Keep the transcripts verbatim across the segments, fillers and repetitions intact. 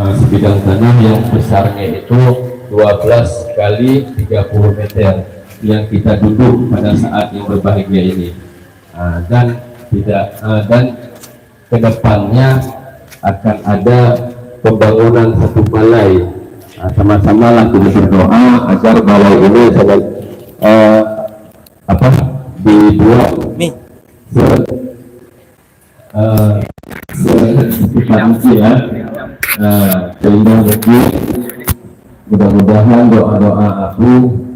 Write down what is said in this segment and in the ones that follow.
Ah, sebidang tanah yang besarnya itu dua belas kali tiga puluh meter yang kita duduk pada saat yang berbahagia ini. Ah, dan tidak, ah, dan ke depannya akan ada pembangunan satu balai. Ah, sama-samalah kita berdoa agar balai ini sangat, eh, apa, dibuat se-, eh, se-, secepatnya, eh, seindah mungkin. Mudah-mudahan doa-doa aku,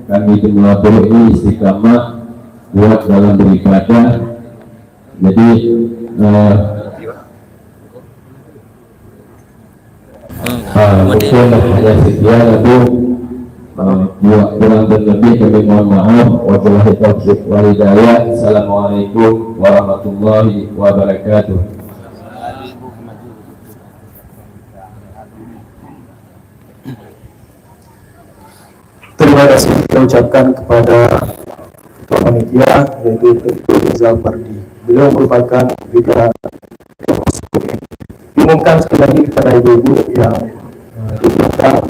kami di Meulaboh ini istiqamah, kuat dalam beribadah. Jadi, eh, Ah, mungkin hanya sekian, Abu. Ah, buat kurang dan lebih kami mohon maaf. Wabillahi taufiq wal hidayah. Assalamualaikum warahmatullahi wabarakatuh. Terima kasih kita ucapkan kepada Ketua Panitia, yaitu Doktor Rizal Fardi. Beliau merupakan juga, diumumkan sekali lagi kepada ibu-ibu yang, eh, di belakang,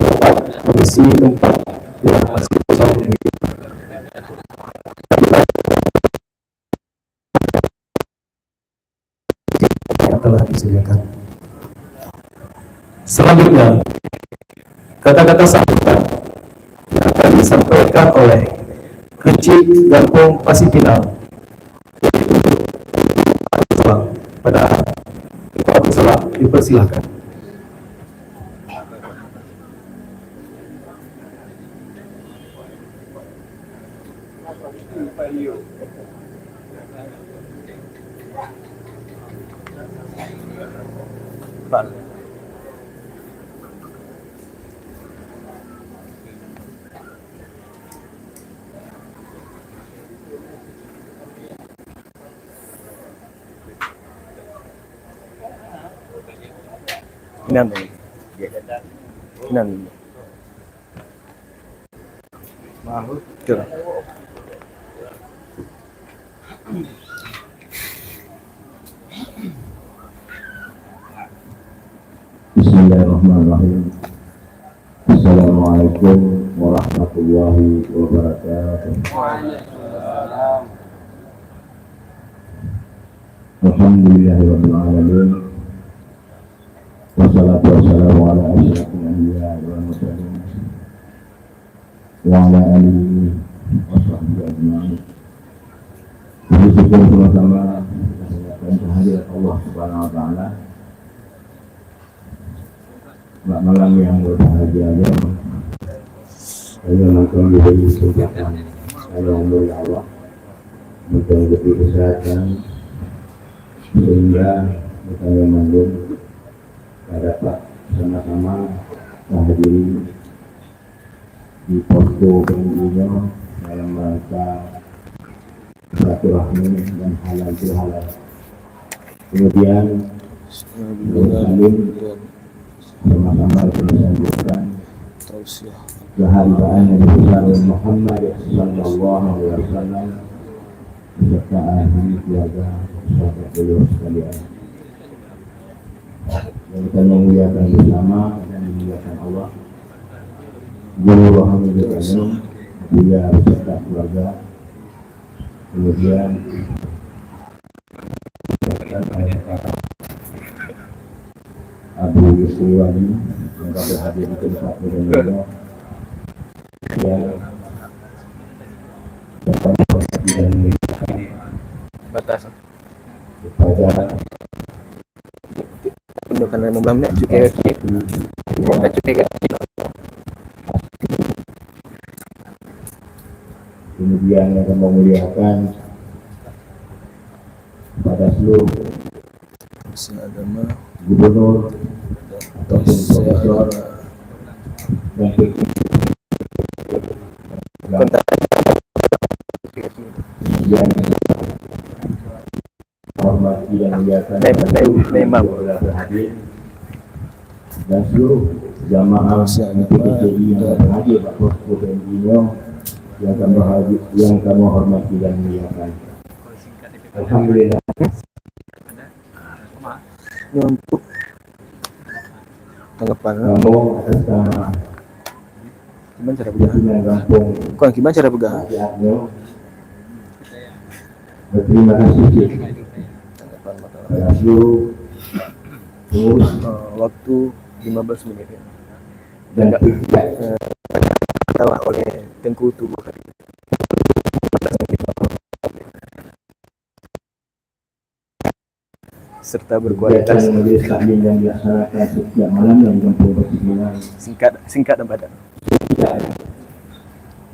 dapat mengisi tempat yang masih kosong ini. Yang telah disediakan. Selanjutnya, kata-kata sambutan yang akan disampaikan oleh Keuchik Gampong Pasipinang, yaitu pada Kepala Salam, dipersilakan. Inan. Inan. Betul. Bismillahirrahmanirrahim. Assalamualaikum warahmatullahi wabarakatuh. Alhamdulillahirabbil alamin. Wassalatu wassalamu ala asyrafil anbiya wal mursalin, wa ala alihi wa sahbihi ajma'in. Puji syukur sama-sama kita panjatkan kehadirat Allah Subhanahu wa Taala. Bak malam yang berbahagia nyoe, saya langsung diberi kesempatan oleh Allah untuk lebih kesehatan, sehingga kita yang mandum dapat sama-sama menghadiri di posko P M I nyoe dalam rangka silaturahmi dan halal bihalal. Kemudian, Salim sama-sama kita sampaikan keharibaan Nabi besar Muhammad sallallahu alaihi wasallam beserta ahli keluarga, sahabat beliau sekalian. Yang kita muliakan bersama dan dimuliakan Allah, Guru Rohani Gobnur, Buya beserta keluarga, kemudian Abu Yusri Wali yang telah hadir di tempat ini, yang dapat diperhatikan batas kepada Tunjukkan dalam belah ni, cukai kaki. Cukai kaki. Kemudian yang kami muliakan pada seluruh Urusan agama. Gubernur ataupun profesor dan pimpinan yang hormati dan muliakan Mem-, mem-, memang. Yang telah berhadir dan seluruh jamaah Urusan agama. M P T C I yang telah berhadir bak posko P M I nyoe yang kami hormati, yang kami hormati dan muliakan. Alhamdulillah. Nyoe untuk Tanggapan, eh? Kamoe atas nama Kiban cara peugah. Pimpinan gampông. Kon, kiban cara peugah. Rakyatnya. Berterima kasih cit. Tanggapan, maka. Pada seluruh pengurus. Eh, waktu lima belas minit. Dan tidak. Eh, ketawa oleh Tengku Tubuh Hari. Serta berkualitas. Kegiatan majelis taklim yang dilaksanakan setiap malamnya di Kampung Batu Pinang. Singkat, singkat dan padat. Tidak.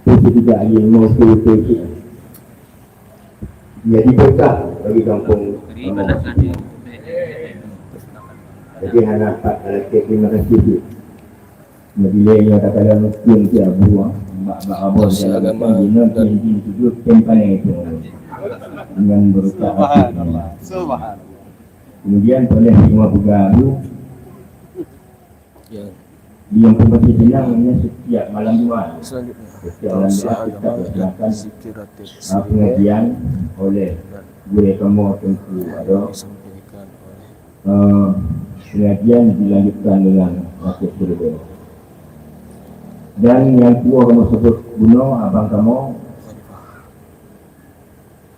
Itu tidak ingin mau betul-betul. Jadi berkah bagi kampung. Jadi hana pat lagi terima kasih. Jadi lé nyoe takalon mungkin ti Abu, ah, bak, bak Abu. Masya Allah. Dalam agama. Kan dina dan tiang jin tujuh tem paling itu. Dengan berucap hati. Subhanallah. Subhanallah. Kemudian boleh semua pegang Abu. Ya. Di yang pembaca jenang ni setiap malam Jumat. Selanjutnya. Setiap malam Jumat kita laksanakan, ah, pengajian oleh guru kamoe Tengku Ado. Disampaikan oleh Eh, pengajian dilanjutkan dengan waktu berbeda. Dan yang tua kamoe sebut bunoe, abang kamoe,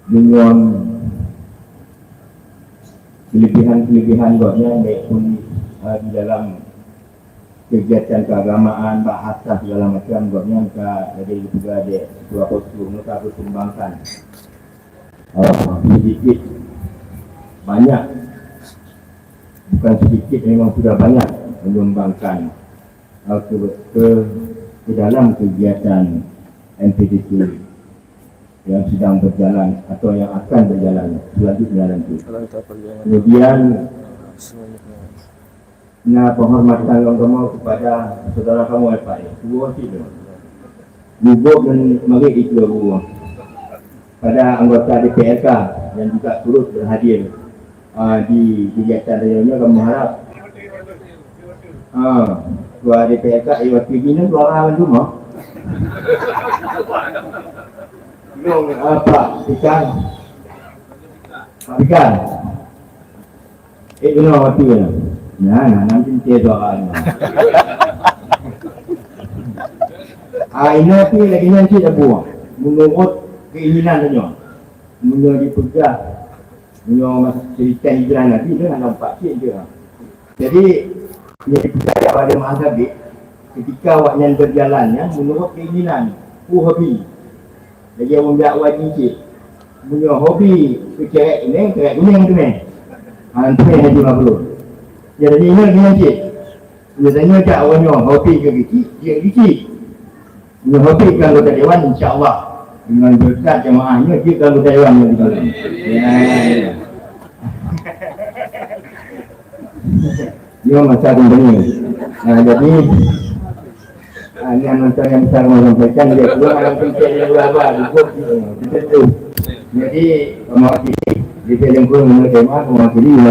dengan kelebihan-kelebihan gobnyan, baik pun, eh, di dalam kegiatan keagamaan, bahasa segala macam, gobnyan ka jadi ketua dek, ketua posko, ka berkembangkan. Eh, sedikit banyak, bukan sedikit, memang sudah banyak menyumbangkan, eh, ke, ke, ke dalam kegiatan M P D T yang sedang berjalan atau yang akan berjalan selanjutnya nanti. Kemudian, na penghormatan lôn kamoe kepada saudara kamoe Alfai. Dua cit tu. Gugup dan marit itu dua. Pada anggota D P R K yang juga turut berhadir, ah, di kegiatan raya ini, kamoe harap, ah, ketua D P R K, eh, wakil gini dua orang cuma. Nong apa? Ikan. Ikan. Eh, kena mati kena. Nah, nah, nanti dia doa ni. Ah, ini tu lagi nanti dah buang. Menurut keinginan dia. Menurut dipegang. Menurut cerita hijrah Nabi tu ada empat cik je. Jadi, yang dipercaya pada mazhab ketika awaknyan berjalan, ya, menurut keinginan, uh, hobi. Lagi ureueng jak wajib cit. Meunyoe hobi keucerek ineng, cerek ineng teumé. Ha, teumé Haji Mabrur. Jadi ingat dengan cit. Meunyoe tanyoe jak awaknyoe hobi keu geucik, jeuet geucik. Meunyoe hobi keu anggota dewan, insya-Allah dengan berkat jamaah nyoe jeuet keu anggota dewan nyoe di dalam. Ya, ya. Nyoe masa kompeni. Nah, jadi, ah, nyan mantong nyang bisa kamoe sampaikan, dia dua malam penting yang dua-dua, cukup, eh, betul tu. Jadi, mewakili, di Teungku menerima, mewakili, ya,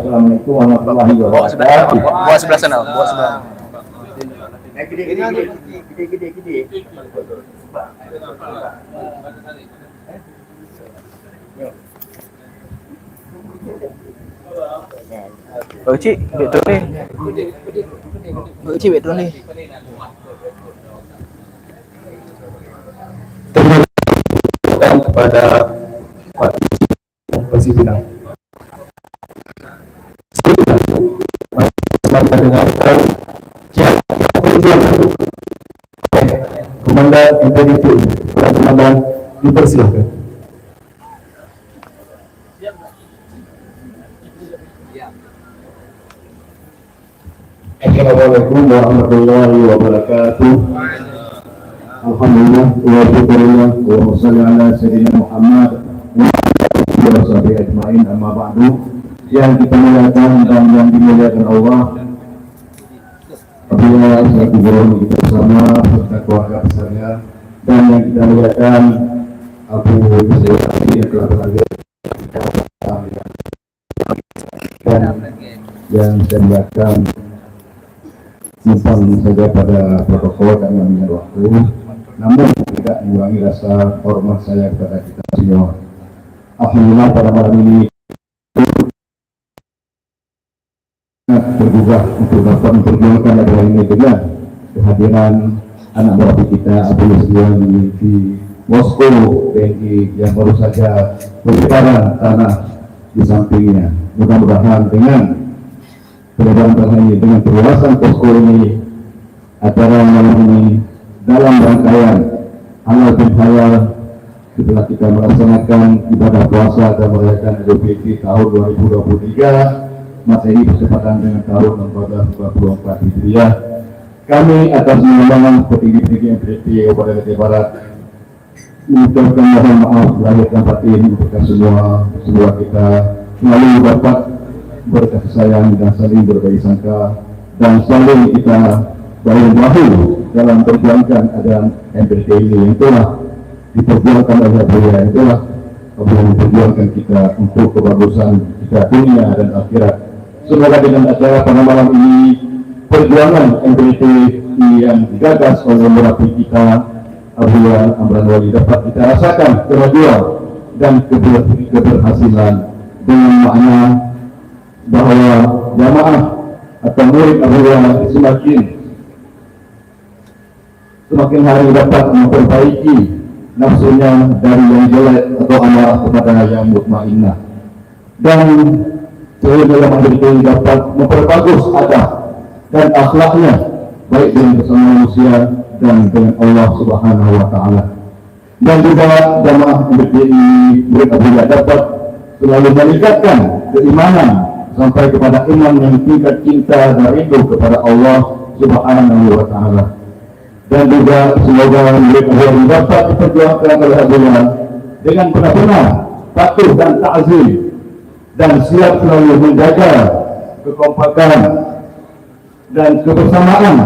Assalamualaikum warahmatullahi wabarakatuh. Bawa sebelah sana, bawa sebelah sana. Eh, gede, gede, gede, gede, gede, gede. Pak Cik, bek turun ni. Pak Cik, bek turun ni. Terima kasih kepada Pak Cik Pasir Pinang. Selamat mendengarkan. Komandan M P D P, Komandan dipersilakan. Assalamualaikum warahmatullahi wabarakatuh. Alhamdulillah, wa syukurillah, wa salli ala sayyidina Muhammad wa ala alihi wa sahbihi ajma'in, amma ba'du. Yang kita muliakan dan yang dimuliakan Allah, apabila selaku guru kita bersama serta keluarga besarnya, dan yang kita muliakan Abu Yusuf yang telah berhadir. Dan yang saya muliakan, simpang saja pada protokol karena minyak waktu, namun tidak mengurangi rasa hormat saya kepada kita semua. Alhamdulillah, pada malam ini bergugah untuk dapat memperjuangkan adalah ini dengan kehadiran anak buah kita Abu Yusrian di Moskow, B N I, yang baru saja pelebaran tanah di sampingnya. Mudah-mudahan dengan pelebaran tanah ini, dengan perluasan posko ini, acara malam ini dalam rangkaian halal bin halal, setelah kita melaksanakan ibadah puasa dan merayakan Idul Fitri tahun dua ribu dua puluh tiga Masehi bertepatan dengan tahun empat belas empat puluh empat Hijriah. Kami atas nama petinggi-petinggi M P T Kabupaten Aceh Barat mengucapkan mohon maaf lahir dan batin untuk kita semua. Semoga kita selalu dapat berkasih sayang dan saling berbagi sangka dan saling kita bahu-bahu dalam perjuangkan ajaran M P T ini yang telah diperjuangkan oleh Abuya, yang telah Abuya memperjuangkan kita untuk kebagusan kita dunia dan akhirat. Semoga dengan acara pada malam ini, perjuangan M P T yang digagas oleh murabbi kita Abuya Amran Wali dapat kita rasakan kemajuan dan keber- keberhasilan, dengan makna bahwa jamaah atau murid Abuya semakin semakin hari dapat memperbaiki nafsunya dari yang jelek atau amarah kepada yang mutmainnah. Dan sehingga dalam diri dapat memperbagus adab dan akhlaknya, baik dengan sesama manusia dan dengan Allah Subhanahu wa Ta'ala. Dan juga jamaah M P T ini, murid Abuya dapat selalu meningkatkan keimanan sampai kepada iman yang tingkat cinta dan rindu kepada Allah Subhanahu wa Ta'ala. Dan juga semoga murid Abuya dapat diperjuangkan oleh Abuya dengan benar-benar patuh dan takzim dan siap selalu menjaga kekompakan dan kebersamaan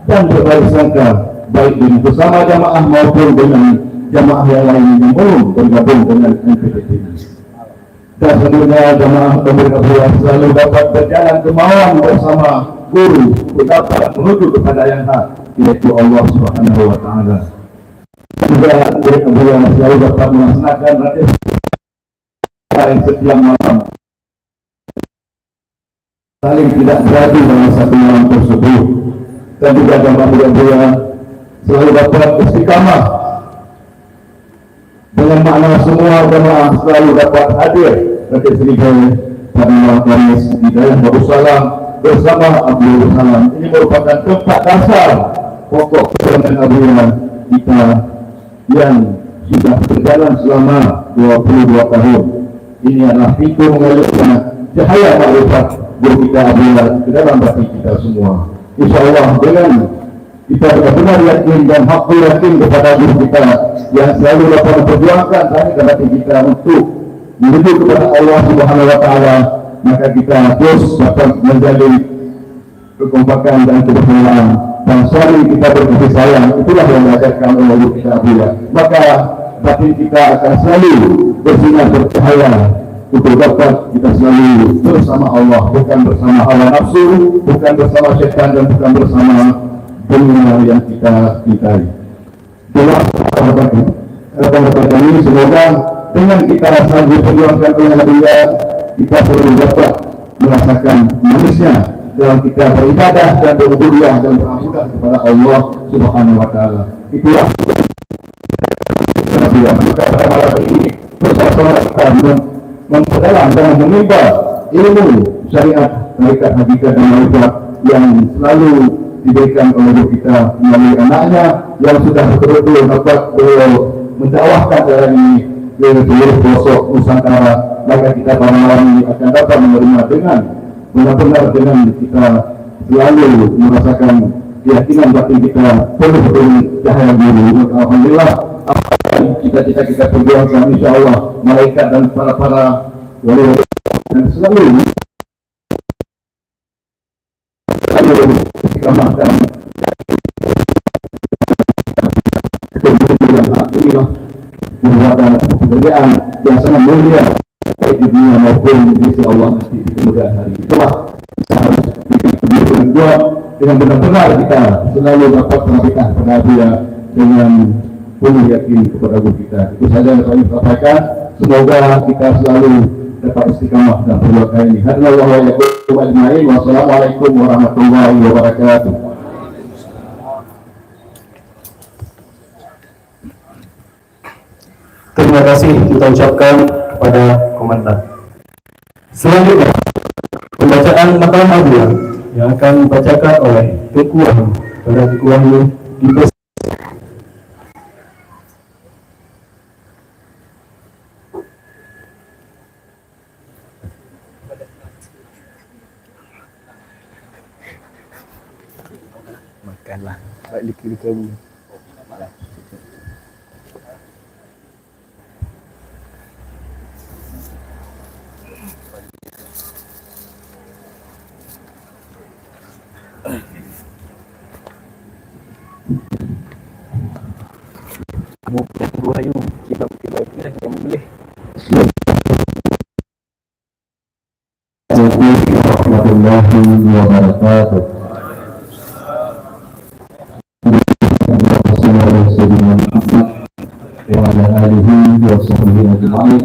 dan berbaik sangka, baik dengan sesama jamaah maupun dengan jamaah yang lain yang belum bergabung dengan M P T T ini. Dan selanjutnya, jamaah pemberi Abuya selalu dapat berjalan dermawan bersama guru untuk dapat menuju kepada yang hak, yaitu Allah Subhanahu wa Ta'ala. Juga murid Abuya selalu dapat melaksanakan rakaat setiap malam, saling tidak beradu dalam satu malam tersebut. Dan juga jamaah murid Abuya selalu dapat istiqamah, dengan makna semua jamaah selalu dapat hadir Rakyat Serigai pada malam Khamis di Dayah Darussalam bersama Abdul Salam. Ini merupakan tempat dasar pokok perjuangan Abuya kita yang sudah berjalan selama dua puluh dua tahun. Ini adalah pintu mengalirkan cahaya makrifat guru kita Abuya ke dalam batin kita semua. Insya Allah, dengan kita benar-benar yakin dan hakul yakin kepada guru kita yang selalu dapat memperjuangkan hati dan batin kita untuk menuju kepada Allah Subhanahu wa Ta'ala, maka kita terus dapat menjalin kekompakan dan kebersamaan dan saling kita berkasih sayang. Itulah yang diajarkan oleh guru kita Abuya. Maka batin kita akan selalu bersinar bercahaya untuk dapat kita selalu bersama Allah, bukan bersama hawa nafsu, bukan bersama syaitan, dan bukan bersama dunia yang kita cintai. Itulah harapan kami. Harapan kami, semoga dengan kita saling diperjuangkan oleh Nabi, kita selalu dapat merasakan manisnya dalam kita beribadah dan berubudiyah dan beribadah kepada Allah Subhanahu wa Taala. Itulah Nabi, maka pada malam ini bersama-sama kita mem- memperdalam dan menimba ilmu syariat, hakikat, hakikat dan makrifat yang selalu diberikan oleh guru kita melalui anaknya yang sudah betul-betul dapat beliau mendakwahkan dalam ini ke seluruh pelosok Nusantara. Maka kita pada malam ini akan dapat menerima dengan benar-benar dengan kita selalu merasakan keyakinan batin kita penuh dengan cahaya guru. Maka alhamdulillah, apa yang cita-cita kita perjuangkan, insya Allah malaikat dan para-para wali dan selalu selalu istiqamah dan yang hak inilah merupakan pekerjaan yang sangat mulia, baik di dunia maupun di sisi Allah nanti di kemudian hari. Itulah yang harus kita kuat dengan benar-benar kita selalu dapat perhatikan pada dia dengan penuh yakin kepada guru kita. Itu saja yang kami sampaikan. Semoga kita selalu tetap istiqamah dan perjuangkan ini. Hadanallahu wa iyyakum ajma'in. Wassalamualaikum warahmatullahi wabarakatuh. Terima kasih kita ucapkan kepada Komandan. Selanjutnya, pembacaan matan Aliyah yang akan dibacakan oleh Teuku Wahyu. Kepada Teuku Wahyu, dipersilakan. Makanlah. Baik, lika-lika dulu. Bukan dua ayam, kibab-kibab tu dah boleh. Assalamualaikum warahmatullahi wabarakatuh. Wa ala alihi wa sahbihi ajma'in.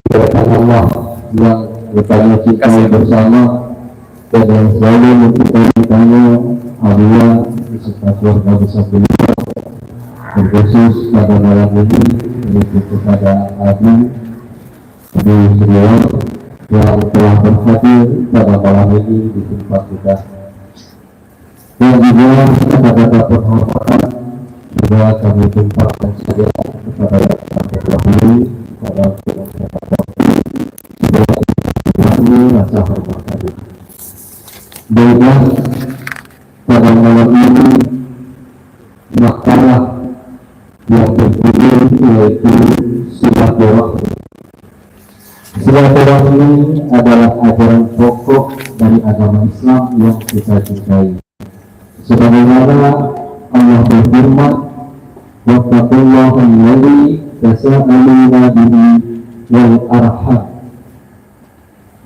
Kepada Allah yang bertanya cinta bersama dan yang selalu memberikan tanya Allah beserta keluarga besar beliau, terkhusus pada malam ini, yaitu kepada Abi di Sriwan yang telah berhadir pada malam ini di tempat kita. Dan juga kata-kata penghormatan juga kami tumpahkan saja kepada yang terdahulu, kepada yang terdahulu, rasa hormat kami. Baiklah, pada malam ini, makalah yang berjudul yaitu silaturahmi. Silaturahmi adalah ajaran pokok dari agama Islam yang kita cintai. Sebagaimana Allah berfirman, "Wattaqullaha alladzi tasaaluna bihi wal arham."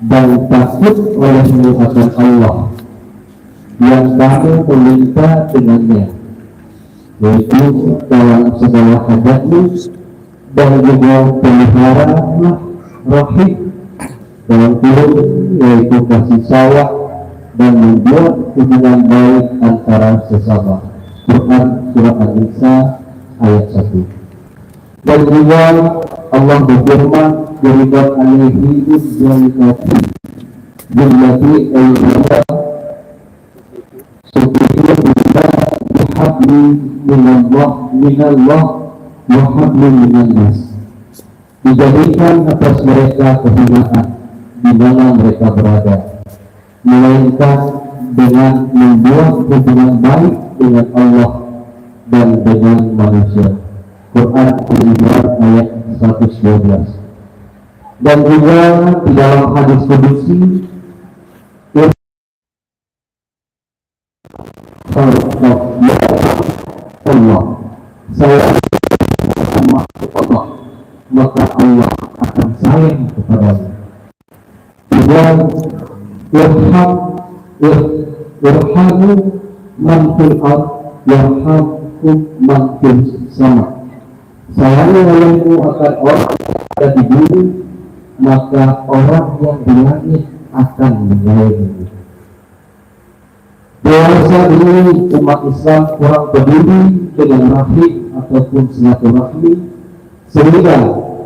Dan takut olehmu akan Allah yang kamu meminta dengannya, yaitu dalam segala hajatmu, dan juga peliharalah rahim dalam kurung, yaitu kasih sayang dan membuat hubungan baik antara sesama. Quran Surah An-Nisa ayat satu. Dan juga Allah berfirman, "Duribat alaihim jannati, jannati ayyaha, sukhiru biha bihablin minallah, minallah, wa hablin minannas." Dijadikan atas mereka kehinaan di mana mereka berada, melainkan dengan membuat hubungan baik dengan Allah dan dengan manusia. Quran Al-Imran ayat seratus dua belas. Dan juga di dalam hadis kudusi, "Ya Allah, saya sama Allah, maka Allah akan sayang kepadamu." Kemudian, "Irham, ir-, irhamu man fil ard, yarhamkum man fis sama." Sayangi olehmu akan orang yang ada di bumi, maka orang yang di langit akan menyayangimu. Dewasa ini umat Islam kurang peduli dengan rahim ataupun silaturahmi, sehingga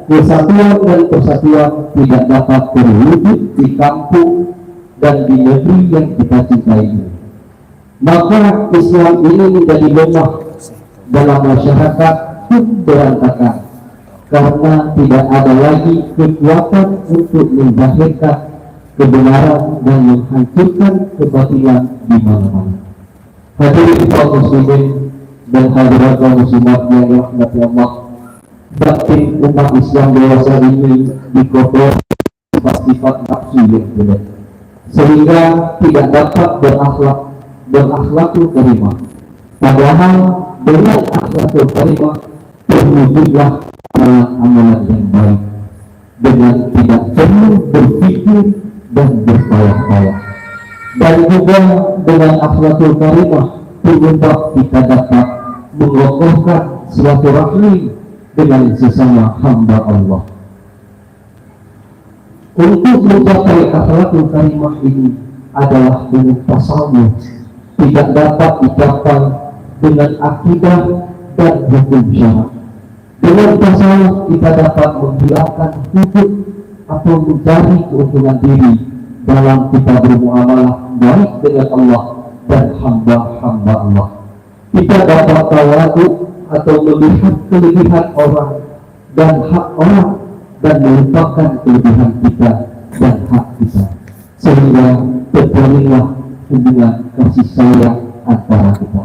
kesatuan dan persatuan tidak dapat terwujud di kampung dan di negeri yang kita cintai ini. Maka Islam ini menjadi lemah dalam masyarakat pun berantakan, karena tidak ada lagi kekuatan untuk menzahirkan kebenaran dan menghancurkan kebatilan di mana-mana. Hadirin kaum muslimin dan hadirat kaum muslimat yang dirahmati Allah, batin umat Islam dewasa ini dikotori sifat-sifat nafsu yang jelek, sehingga tidak dapat berakhlak, berakhlakul karimah. Padahal dengan akhlakul karimah terwujudlah amalan-amalan yang baik, dengan tidak perlu berpikir dan berpayah-payah. Dan juga dengan akhlakul karimah penyebab kita dapat mengokohkan silaturahmi dengan sesama hamba Allah. Untuk mencapai akhlakul karimah ini adalah dengan tasawuf, tidak dapat dicapai dengan akidah dan hukum syarak. Dengan tasawuf kita dapat menghilangkan hidup atau mencari keuntungan diri dalam kita bermuamalah baik dengan Allah dan hamba-hamba Allah. Kita dapat tawaduk atau melihat kelebihan orang dan hak orang dan melupakan kelebihan kita dan hak kita, sehingga terjalinlah hubungan kasih sayang antara kita.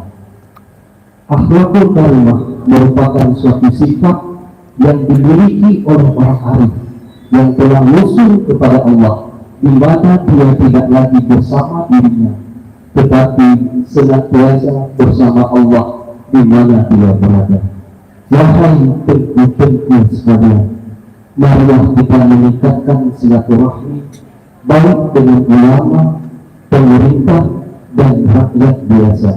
Akhlakul karimah merupakan suatu sifat yang dimiliki oleh orang arif yang telah menyusul kepada Allah, di mana dia tidak lagi bersama dirinya, tetapi senantiasa bersama Allah di mana dia berada. Wahai teungku-teungku sekalian, marilah kita meningkatkan silaturahmi baik dengan ulama, pemerintah, dan rakyat biasa,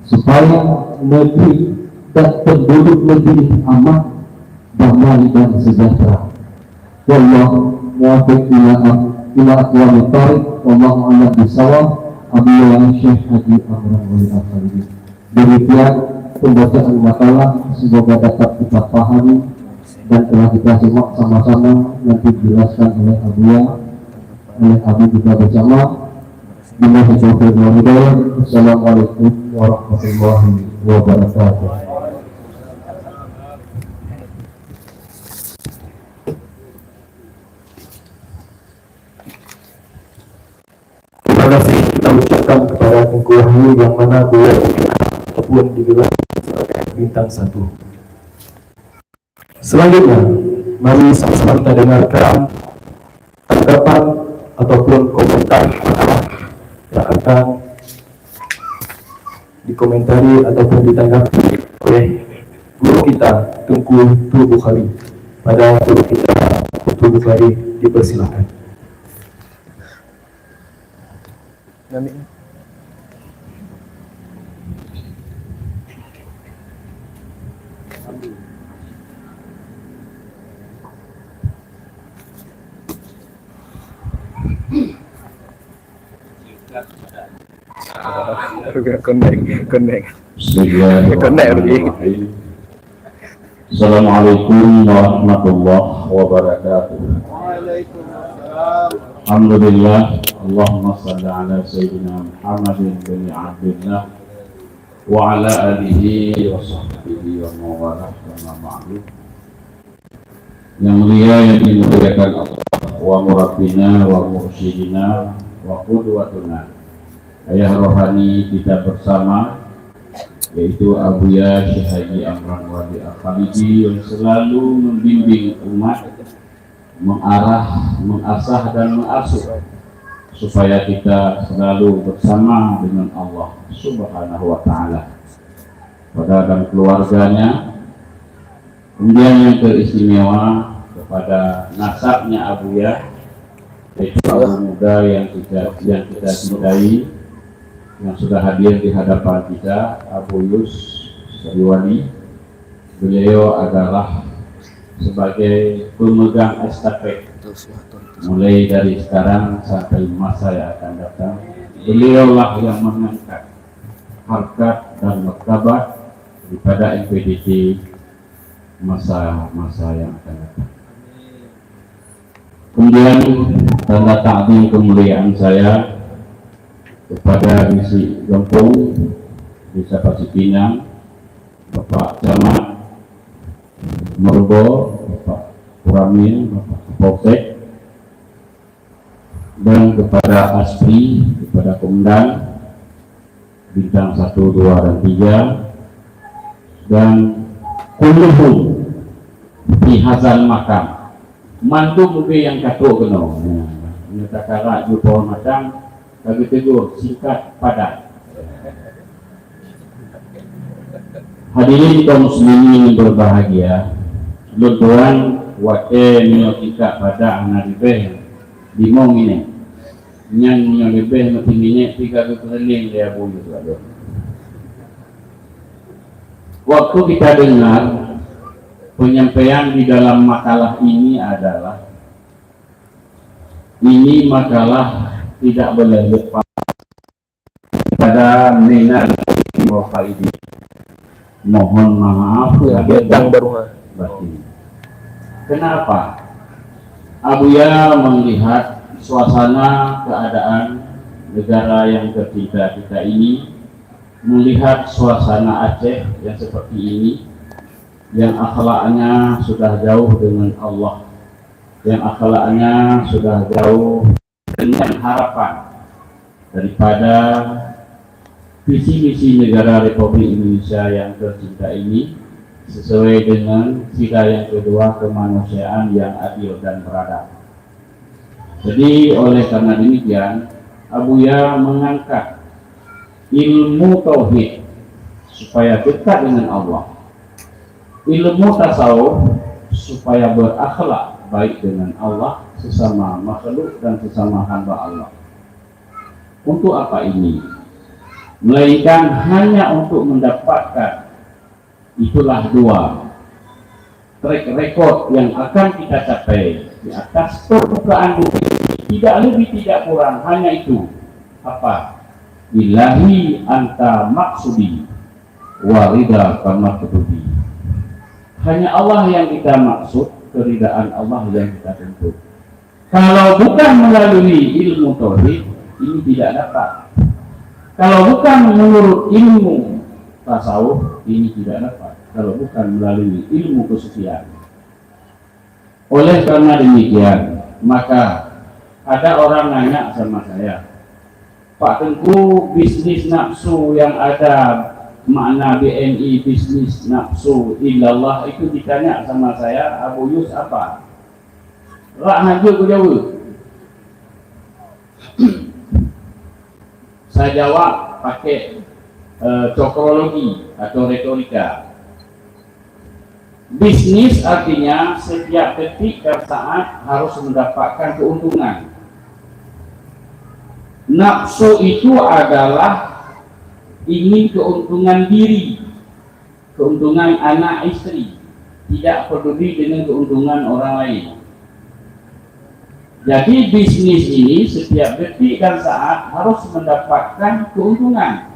supaya negeri dan penduduk negeri aman, damai, dan sejahtera. Wallahu muwaffiq ila, ila aqwamit thariq. Wallahu a'lam bishawab. Amin. Syekh Haji Amran Wali Al-Khalidi. Demikian pembacaan makalah, semoga dapat kita pahami dan telah kita simak sama-sama, nanti dijelaskan oleh Abuya, oleh Abi kita bersama. Billahi taufiq wal hidayah. Assalamualaikum warahmatullahi wabarakatuh. Terima kasih kita ucapkan kepada Teungku Wahyu, yang mana beliau ataupun digelar sebagai bintang satu. Selanjutnya, mari sama-sama kita dengarkan tanggapan ataupun komentar yang akan dikomentari ataupun ditanggapi oleh guru kita, Teungku Putu Bukhari. Pada guru kita, Putu Bukhari, dipersilakan. Connect, connect. Bismillahirrahmanirrahim. Assalamualaikum warahmatullahi wabarakatuh. Alhamdulillah. Allahumma salli ala Sayyidina Muhammadin bin Abdillah wa ala alihi wa sahbihi wa mawalah, amma ba'du. Yang mulia yang dimuliakan Allah, wa murabbina wa mursyidina wa qudwatuna, ayah rohani kita bersama, yaitu Abuya Syekh Haji Amran Wali Al-Khalidi yang selalu membimbing umat, mengarah, mengasah dan mengasuh supaya kita selalu bersama dengan Allah Subhanahu wa Ta'ala. Pada dan keluarganya, kemudian yang teristimewa kepada nasabnya Abuya, yaitu Abu Muda yang kita, yang kita cintai, yang sudah hadir di hadapan kita, Abu Yus Sariwali. Beliau adalah sebagai pemegang estafet mulai dari sekarang sampai masa yang akan datang. Beliaulah yang mengangkat harkat dan martabat daripada M P D T masa-masa yang akan datang. Kemudian, tanda takdim kemuliaan saya kepada bisi gampông, Desa Pasir Pinang, Bapak Camat Meureubo, Bapak Kuramil, Bapak Kapolsek, dan kepada Aspri, kepada Komandan Bintang satu, dua, dan tiga, dan kulluhum fi hazal makam. Mandum ubé nyang ka trok keunoe. Nyoe takarak jumpa matang, ka geutegur singkat padat. Hadirin kaum muslimin yang berbahagia, lôn tuan watèe nyoe tingkat padat hana leubeh limong minèt. Nyan nyoe leubeh meuti minèt tiga geukeureuling lé Abu Yusuf Agam. Waktu kita dengar penyampaian di dalam makalah ini adalah Ini makalah tidak boleh lepas pada minal faidin. Mohon maaf lahir dan batin. Kenapa? Abuya melihat suasana keadaan negara yang tercinta kita ini, melihat suasana Aceh yang seperti ini, yang akhlaknya sudah jauh dengan Allah, yang akhlaknya sudah jauh dengan harapan daripada visi misi negara Republik Indonesia yang tercinta ini sesuai dengan sila yang kedua, kemanusiaan yang adil dan beradab. Jadi oleh karena demikian, Abuya mengangkat ilmu tauhid supaya dekat dengan Allah, ilmu tasawuf supaya berakhlak baik dengan Allah, sesama makhluk dan sesama hamba Allah. Untuk apa ini? Melainkan hanya untuk mendapatkan, itulah dua, track record yang akan kita capai di atas permukaan bumi ini, tidak lebih tidak kurang, hanya itu. Apa? Ilahi anta maksudi wa ridha kama tutubi. Hanya Allah yang kita maksud, keridaan Allah yang kita tuntut. Kalau bukan melalui ilmu tauhid, ini tidak dapat. Kalau bukan menurut ilmu tasawuf, ini tidak dapat. Kalau bukan melalui ilmu kesufian. Oleh karena demikian, maka ada orang nanya sama saya, "Pak Tengku, bisnis nafsu yang ada makna B N I, bisnis nafsu illallah itu ditanya sama saya, Abu Yus apa?" Rak hana jeuet kujaweueb. Saya jawab pakai, eh, psikologi atau retorika. Bisnis artinya setiap detik dan saat harus mendapatkan keuntungan. Nafsu itu adalah ingin keuntungan diri, keuntungan anak isteri, tidak peduli dengan keuntungan orang lain. Jadi bisnis ini setiap detik dan saat harus mendapatkan keuntungan.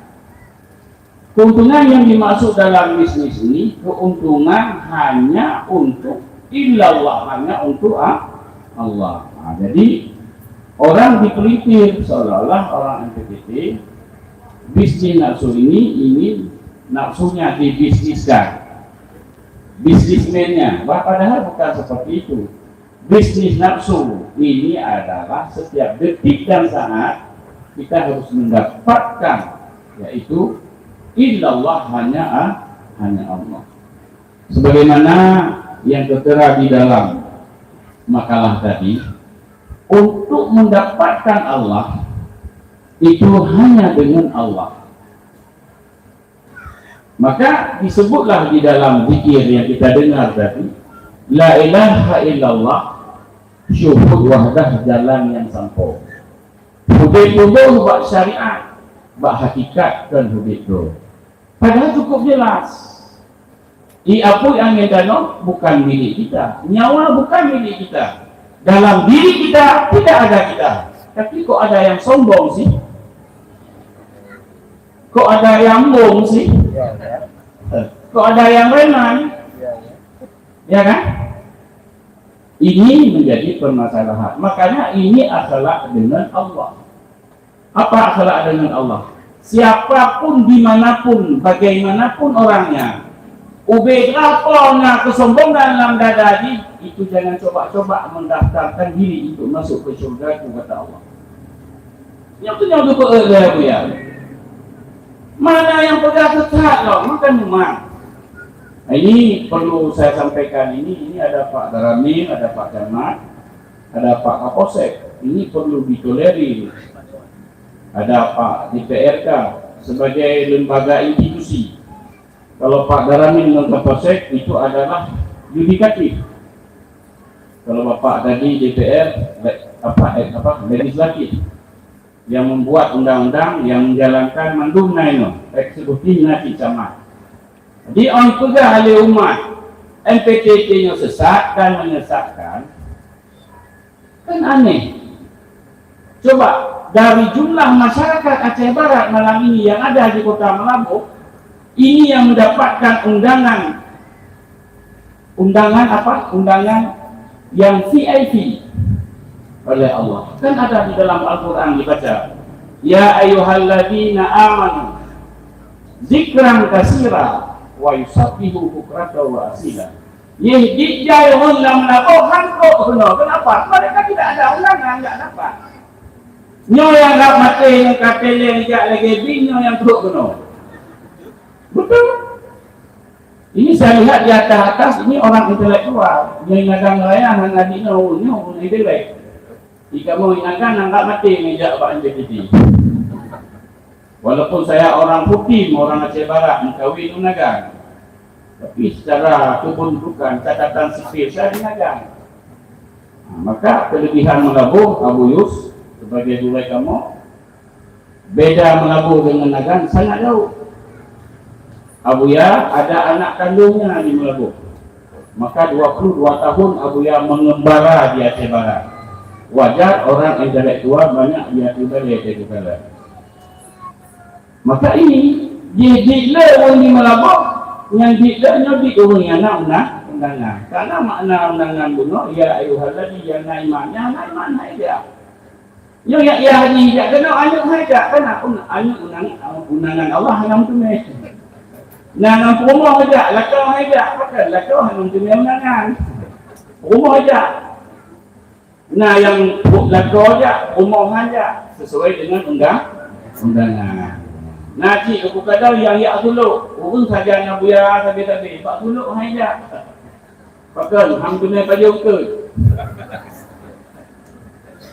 Keuntungan yang dimaksud dalam bisnis ini, keuntungan hanya untuk illallah, hanya untuk a-, Allah. Nah, jadi orang dipelintir seolah-olah orang M P T T, bisnis nafsu ini ingin nafsunya dibisniskan, bisnismennya. Bah, padahal bukan seperti itu. Bisnis nafsu ini adalah setiap detik dan saat kita harus mendapatkan, yaitu illallah, hanya a-, hanya Allah. Sebagaimana yang tertera di dalam makalah tadi, untuk mendapatkan Allah itu hanya dengan Allah. Maka disebutlah di dalam zikir yang kita dengar tadi, la ilaha illallah, syuhud wahdah, jalan yang sampoe. Udeb tuboh bak syariat, bak hakikat kon udeb droe. Padahal cukup jelas. Ié apui angén tanoh bukan milik kita. Nyawa bukan milik kita. Dalam diri kita tidak ada kita. Tapi kok ada yang sombong sih? Kok ada yang embong sih? Kok ada yang renan? Ya kan? Ini menjadi permasalahan. Makanya ini akhlak dengan Allah. Apa akhlak dengan Allah? Siapapun, dimanapun, bagaimanapun orangnya, ubé gapo na kesombongan lam dada jih, itu jangan coba-coba mendaftarkan diri untuk masuk ke syurga ku, kata Allah. Nyoe tu nyang geupeuék lé Abuya. Mana yang peugah teutap lom, makan memang. Nah, ini perlu saya sampaikan ini, ini ada Pak Daramil, ada Pak Camat, ada Pak Kapolsek. Ini perlu ditolerir. Ada Pak D P R K sebagai lembaga institusi. Kalau Pak Daramil ngon Kapolsek itu adalah yudikatif. Kalau Bapak tadi D P R, le-, apa, eh, apa, legislatif. Yang membuat undang-undang, yang menjalankan mandum na inoe, eksekutif na cit camat. Jadi, ôn peugah lé umat M P T T nyoe sesat dan menyesatkan, kan aneh. Coba, dari jumlah masyarakat Aceh Barat malam ini yang ada di Kota Meulaboh, ini yang mendapatkan undangan, undangan apa? Undangan yang V I P oleh Allah. Kan ada di dalam Al-Quran dibaca, "Ya ayyuhalladzina amanu zikran katsira wa yusabbihu bukratan wa asila." Yeh, di jai ureueng lam lakoe han trok keunoe. Kenapa? Mereka tidak ada undangan, enggak dapat. Nyoe nyang rab maté nyang ka teleng jak lagèe bing, nyoe nyang trok keunoe. Betul. Ini saya lihat di atas-atas, ini orang intelektual. Nyoe ingatkan raya, hana di nyoe, nyoe ureueng intelek. Di kamoe ingatkan, anggap maté ngon jak bak N P T T. Walaupun saya orang Hukim, orang Aceh Barat, mengkawin ureueng Nagan. Tapi secara kependudukan, catatan sipil saya di Nagan. Nah, maka kelebihan Meulaboh, Abu Yus, sebagai gurèe kamoe, beda Meulaboh dengan Nagan sangat jauh. Abuya ada anak kandungnya di Meulaboh. Maka dua puluh dua tahun Abuya mengembara di Aceh Barat. Wajar orang intelektual banyak dia tinggal di Aceh Utara. Maka ini, di, di le ureueng di Meulaboh, nyang di le nyoe di ureueng nyang na undang-, undangan. Karena makna undangan bunoe, ya ayyuhalladzina, nyang na iman, nyang na iman hai jak. Nyoe yak yah haji jak keunoe, aneuk hai jak, kan? Un-, aneuk undangan, undangan Allah hana meuteumé. Nah, ngon peurumoh hai jak, lakoe hai jak, pakon lakoe hana meuteumé undangan. Peurumoh hai jak. Nah, nyang lakoe jak, peurumoh hai jak, sesuai dengan undang-, undangan. Nah, cit, aku kadang nyang yak tulok, ureueng sajan nyang buya sabe-sabe, bak tulok hai jak. Pakon, hana meuteumé pajoh keue.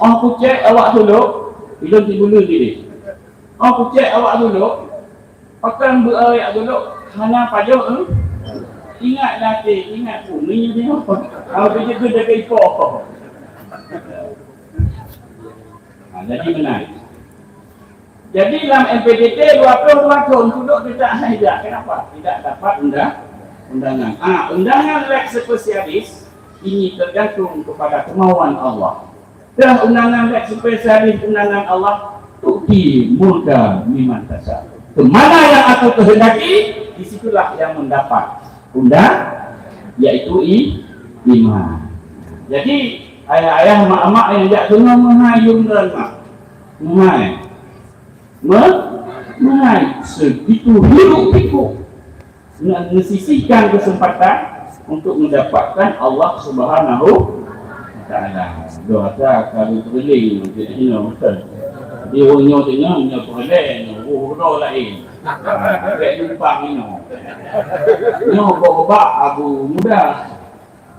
Oh kucék awak tulok, ilôn sibuleuen jih. Oh kucék awak tulok, pakon beu awak tulok, hana pajoh, eh? Ingat latih, ingat pun, ni nyoe. Awak tu je tu jaga iko. Ha, jadi meunan. Jadi lam M P T T dua puluh dua thon tulok tidak saja. Kenapa? Tidak dapat undang-, undangan. Ah, undangan lex specialis ini tergantung kepada kemauan Allah. Dan undangan lex specialis, undangan Allah, tu'til mulka mimman tasya. Kemana yang aku kehendaki, di situlah yang mendapat undang, yaitu i-, iman. Jadi ayah-ayah, mak-mak yang jak keunoe meuhai yum dan mak. Meuhai. Me-, meuhai. Segitu hiruk pikuk. Nge-, ngesisihkan kesempatan untuk mendapatkan Allah Subhanahu wa Taala. Doh ata ka geupeureuléng untuk inoe, beutôi. Di ureueng nyoe deungoe, nyoe peureulèe, nyoe, oh, uroe laén. Ha, bèk lumpang inoe. Nyoe kok bak Abu Muda.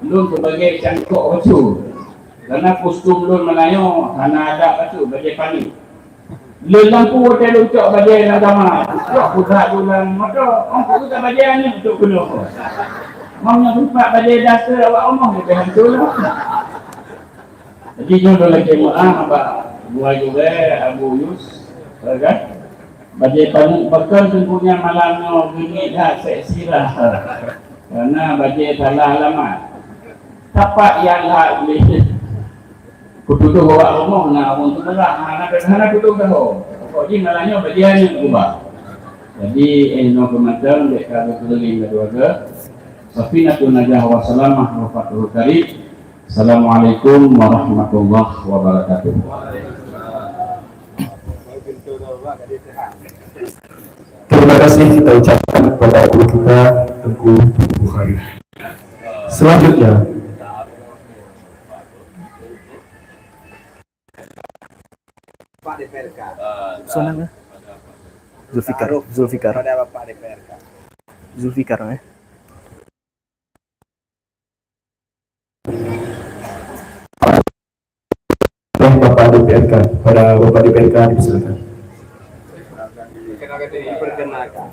Lôn sebagai cangkok bacut. Karena kostum lôn Meulayu hana adak bacut, bajèe paneuk. Lôn lampu watèe lôn cok bajèe lam kama, cok putrak bulan moto, ong kok ka bajèe aneuk cok keunoe. Mang nyang rupak bajèe daster awak rumoh leubeh hanco lom. Jadi nyoe lôn lakèe meu'ah bak gurèe-gurèe Abu Yus, ya kan? Bajèe paneuk pakon teungku nyan malam nyoe geungieng that sèk sirah. Karena bajèe salah alamat. Tapat nyang that ulèh. Kutudoh awak rumoh na ureueng teumeurah, hana, hana tudoh sahoe. Pokok jih malam nyoe bajèe aneuk keubah. Jadi, eh, nyoe keumantöng bèk ka geukeulileng keuluwarga. Safinatun Najah wa Salamah wa Fathul Qarib. Assalamualaikum warahmatullahi wabarakatuh. Terima kasih kita ucapkan kepada guru kita, Teuku Bukhari. Selanjutnya, Pak D P R K. Sunan kah? Zulfikar. Taaruf Zulfikar. Kepada Bapak D P R K. Zulfikar, eh? Oleh Bapak D P R K, kepada Bapak D P R K dipersilakan. Perkenalkan.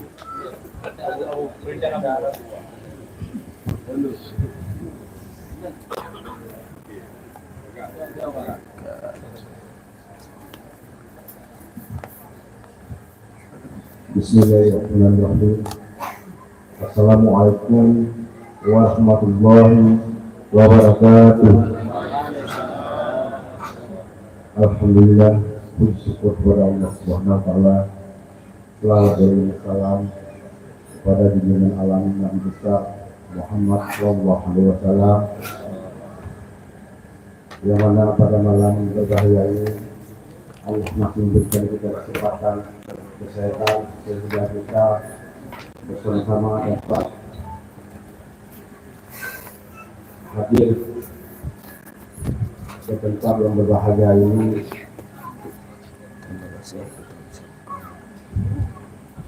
Bismillahirrahmanirrahim. Assalamualaikum warahmatullahi wabarakatuh. Alhamdulillah, Puji syukur kepada Allah Subhanahu wa Taala, selawat dan salam kepada junjungan alam Nabi besar Muhammad sallallahu alaihi wasallam, yang mana pada malam berbahagia ini Allah masih memberikan kita kesempatan, kesehatan, sehingga kita bersama-sama dapat hadir di tempat yang berbahagia ini,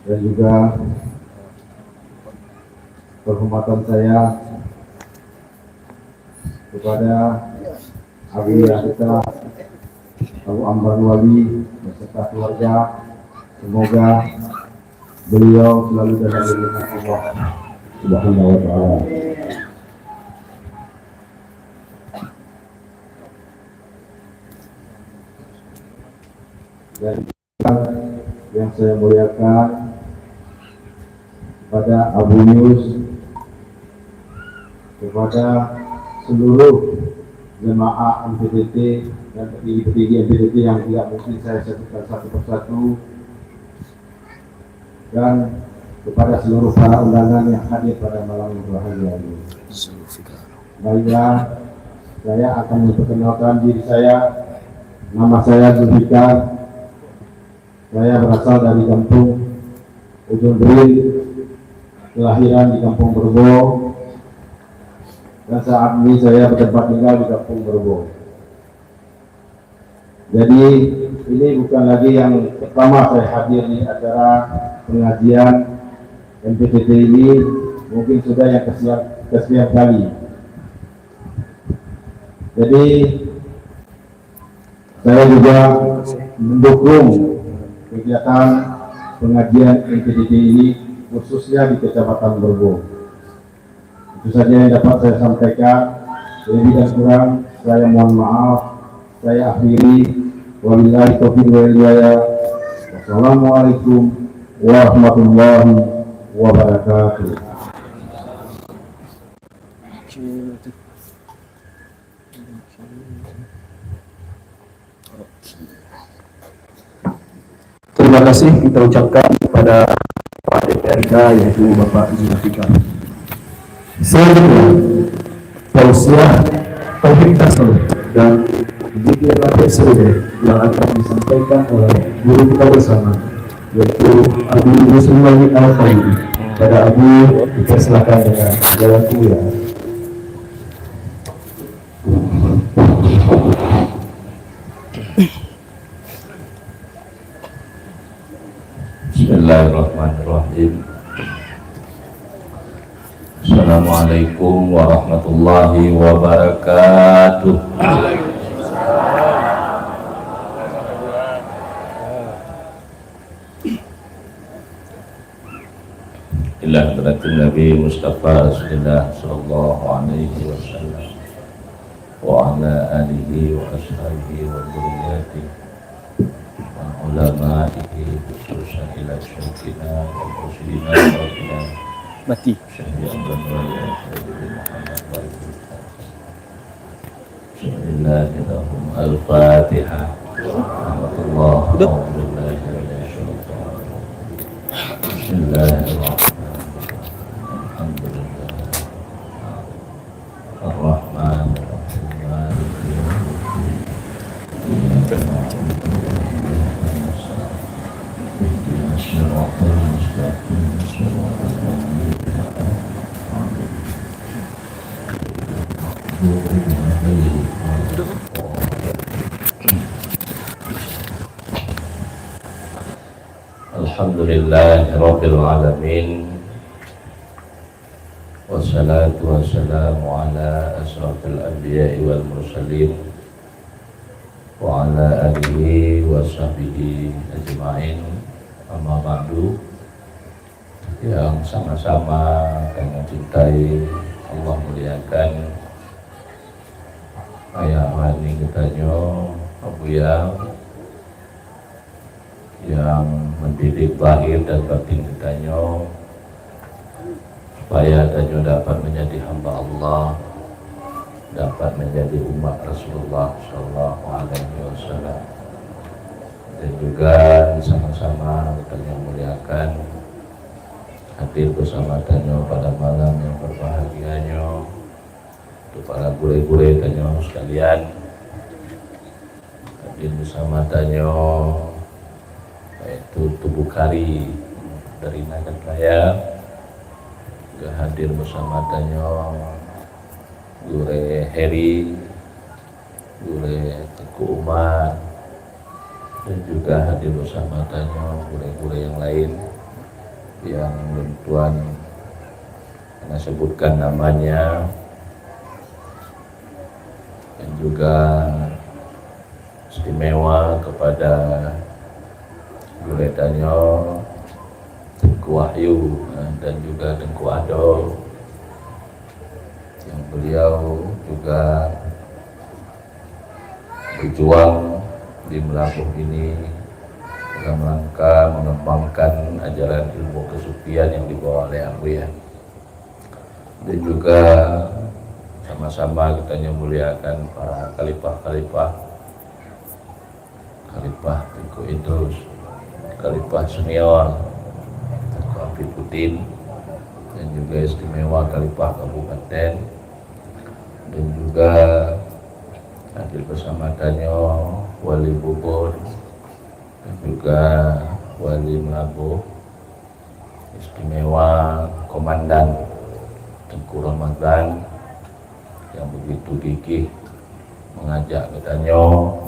dan juga penghormatan saya kepada Abu Yahya kita, Abu Amran Wali beserta keluarga. Semoga beliau selalu dalam lindungan Allah Subhanahu wa Taala. Dan yang saya muliakan, kepada Abu Yus, kepada seluruh jemaah M P T T dan petinggi-petinggi M P T T yang tidak mungkin saya sebutkan satu persatu, dan kepada seluruh para undangan yang hadir pada malam yang berbahagia ini. Baiklah, saya akan memperkenalkan diri saya. Nama saya Zulfikar. Saya berasal dari kampung Ujung Berin, kelahiran di Kampung Berbo, dan saat ini saya bertempat tinggal di Kampung Berbo. Jadi, ini bukan lagi yang pertama saya hadir di acara pengajian M P T T ini, mungkin sudah yang kesekian, kesekian kali. Jadi, saya juga mendukung kegiatan pengajian M P T T ini, khususnya di Kecamatan Berbo. Itu saja yang dapat saya sampaikan. Lebih dan kurang, saya mohon maaf. Saya akhiri. Wabillahi taufiq wal hidayah. Wassalamualaikum warahmatullahi wabarakatuh. Terima kasih kita ucapkan kepada Pak D P R K, yaitu Bapak Zulfikar. Selanjutnya, tausiah Taufik Tasawuf dan zikir Rafiq Sirih yang akan disampaikan oleh guru kita bersama, yaitu Abu Yusuf Al-Khalidi. Pada Abu, kita silakan dengan segala kemuliaan. Bismillahirrahmanirrahim. Assalamualaikum warahmatullahi wabarakatuh. Ila hadratin Nabi Mustafa Rasulillah sallallahu alaihi wasallam, wa ala alihi wa ashabihi wa dzurriyyatihi, wa ulama'ihi, khususan ila syaikhina wa mursyidina wa ila Mati. Syekh Abdul Wali Al-Habib Muhammad Wali. Bismillahirrahmanirrahim. Al-Fatihah. Rahmatullah. Udah. A'udzubillahi minasyaitonir rajim. Bismillahirrahmanirrahim. Alhamdulillah. Ar-Rahmanirrahim. Maliki yaumiddin. Iyyaka na'budu wa iyyaka nasta'in. Ihdinas siratal mustaqim. Siratal ladzina an'amta 'alaihim. Alhamdulillahirabbil alamin. Wassalatu wassalamu ala asyrafil anbiya'i wal mursalin, wa ala alihi wa sahbihi ajma'in. Amma ba'du. Yang sama-sama kamoe cintai, Allah muliakan, ayah wani geutanyoe, Abuya, yang mendidik zahir dan batin geutanyoe, supaya tanyoe dapat menjadi hamba Allah, dapat menjadi umat Rasulullah sallallahu alaihi wasallam. Dan juga sama-sama tanyoe muliakan, hadir bersama tanyoe pada malam yang berbahagia nyoe, untuk para gurée-gurée tanyoe sekalian, hadir bersama tanyoe, yaitu Tubuh Kari dari Nagan Raya, juga hadir bersama tanyoe Gurée Heri, Gurée Teuku Umar, dan juga hadir bersama tanyoe gurée-gurée yang lain yang lôn tuan hana sebutkan namanya, dan juga istimewa kepada gurée tanyoe Teuku Wahyu, eh, dan juga Teuku Ado, yang beliau juga berjuang di Meulaboh ini dalam rangka mengembangkan ajaran ilmu kesufian yang dibawa oleh Abuya. Dan juga sama-sama kita muliakan para khalifah-khalifah, Khalifah Teuku Idrus, Khalifah Senior Teuku Afifuddin, dan juga istimewa Khalifah Kabupaten, dan juga hadir bersama tanyoe Wali Bubon, dan juga Wali Meulaboh, istimewa Komandan Teuku Ramadan yang begitu gigih mengajak geutanyoe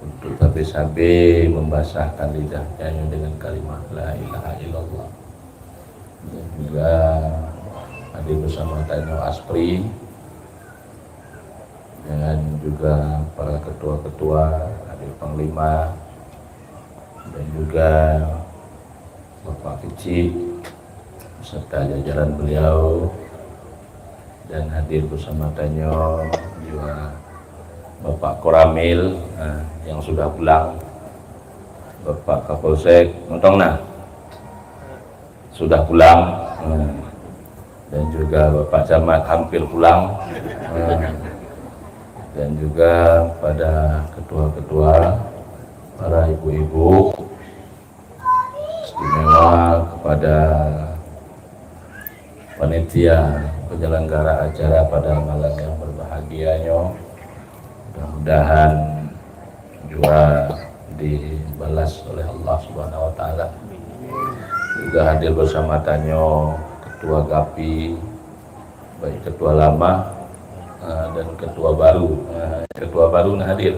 untuk sabe-sabe membasahkan lidah tanyoe dengan kalimah la ilaha illallah. Dan juga hadir bersama tanyoe Aspri, dan juga para ketua-ketua, hadir Panglima, dan juga Bapak Keuchik beserta jajaran beliau, dan hadir bersama tanyoe juga Bapak Koramil, eh, yang sudah pulang, Bapak Kapolsek, mantong na? Sudah pulang, eh, dan juga Bapak Camat hampir pulang, eh, dan juga pada ketua-ketua, para ibu-ibu, istimewa kepada panitia penyelenggara acara pada malam yang berbahagia nyoe. Mudah-mudahan juga dibalas oleh Allah Subhanahu wa Taala. Juga hadir bersama tanyoe Ketua GAPI, baik ketua lama, eh, dan ketua baru. Eh, ketua baru na hadir.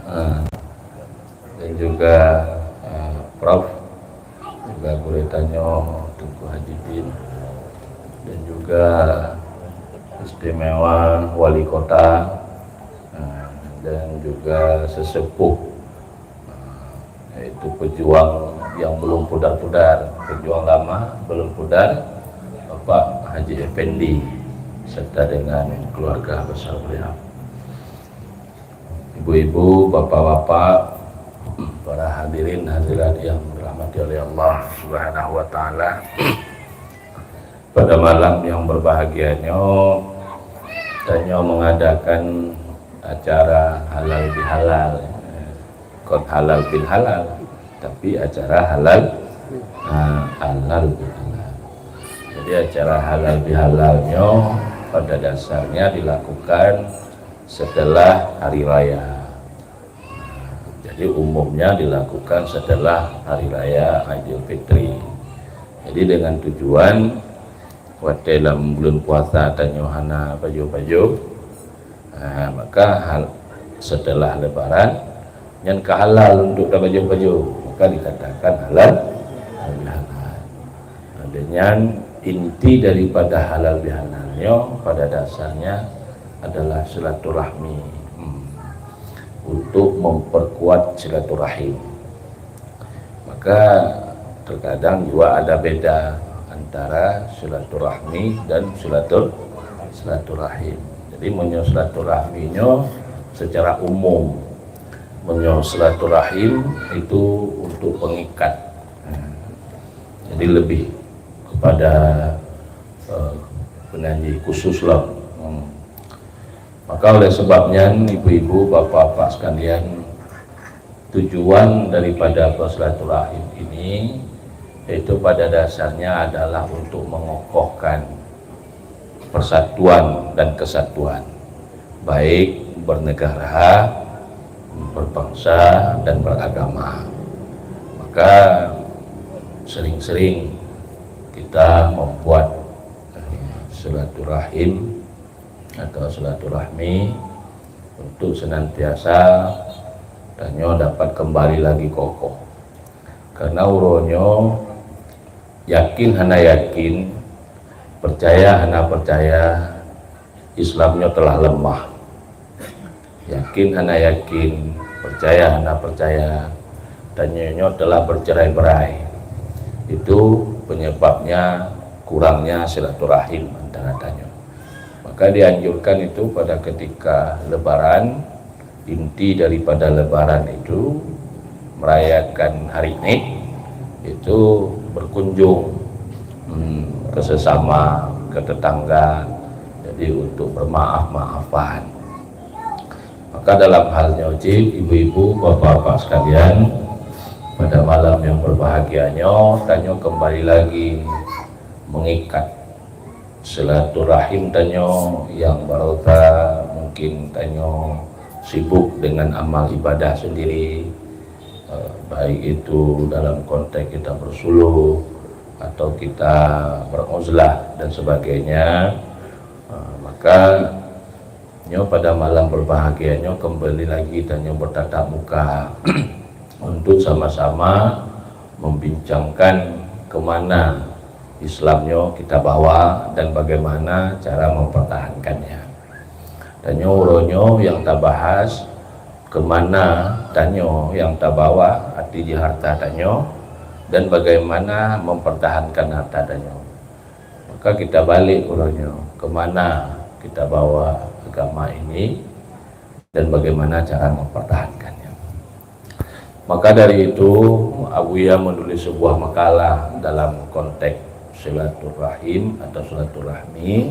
Eh, dan juga, eh, Prof, juga gurée tanyoe Teuku Haji Din, dan juga istimewa Wali Kota, eh, dan juga sesepuh, eh, yaitu pejuang yang belum pudar-pudar, pejuang lama belum pudar, Bapak Haji Effendi, serta dengan keluarga besar beliau. Ibu-ibu, bapak-bapak, para hadirin hadirat yang dirahmati oleh Allah Subhanahu wa Taala, pada malam yang berbahagia nyoe, tanyoe mengadakan acara halal bihalal. Kon halal bihalal, tapi acara halal, ha, halal bihalal. Jadi acara halal bihalal nyoe pada dasarnya dilakukan setelah hari raya. Jadi umumnya dilakukan setelah hari raya Aidilfitri. Jadi dengan tujuan watée lam buleuen puasa tanyoe hana pajoh-pajoh, ha, maka hal, setelah lebaran nyan ka halal untuk tapajoh-pajoh, maka dikatakan halal, halal bihalal. Nah, dan nyan inti daripada halal bihalal nyoe pada dasarnya adalah silaturahmi. Hmm. Untuk memperkuat silaturahim. Maka terkadang juga ada beda antara silaturahmi dan silatur-, silaturahim. Jadi meunyoe silaturahmi nyoe secara umum, meunyoe silaturahim itu untuk pengikat. Jadi lebih kepada, eh, penyanyi khusus lah. Hmm. Maka oleh sebab nyan, ibu-ibu, bapak-bapak sekalian, Tujuan daripada bersilaturahim ini, yaitu pada dasarnya adalah untuk mengokohkan persatuan dan kesatuan, baik bernegara, berbangsa, dan beragama. Maka sering-sering kita membuat, eh, silaturahim atau silaturahmi untuk senantiasa tanyoe dapat kembali lagi kokoh. Karena uroe nyoe, yakin hana yakin, percaya hana percaya, Islam nyoe telah lemah. Yakin hana yakin, percaya hana percaya, tanyoe nyoe telah bercerai-berai. Itu penyebabnya kurangnya silaturahim antara tanyoe. Maka dianjurkan itu pada ketika Lebaran, inti daripada Lebaran itu merayakan hari Id, itu berkunjung, hmm, ke sesama, ke tetangga, jadi untuk bermaaf-maafan. Maka dalam hal nyoe cit, ibu-ibu, bapak-bapak sekalian, pada malam yang berbahagia nyoe, tanyoe kembali lagi mengikat silaturahim tanyoe yang barota, mungkin tanyoe sibuk dengan amal ibadah sendiri, eh, baik itu dalam konteks kita bersuluh atau kita beruzlah dan sebagainya. Eh, maka nyoe pada malam berbahagia nyoe kembali lagi tanyoe bertatap muka untuk sama-sama membincangkan ke mana Islam nyoe kita bawa dan bagaimana cara mempertahankannya. Tanyoe uroe nyoe yang tabahas ke mana tanyoe yang tabawa, arti jih harta tanyoe, dan bagaimana mempertahankan harta tanyoe. Maka kita balik uroe nyoe, ke mana kita bawa agama ini dan bagaimana cara mempertahankannya. Maka dari itu, Abuya menulis sebuah makalah dalam konteks silaturahim atau silaturahmi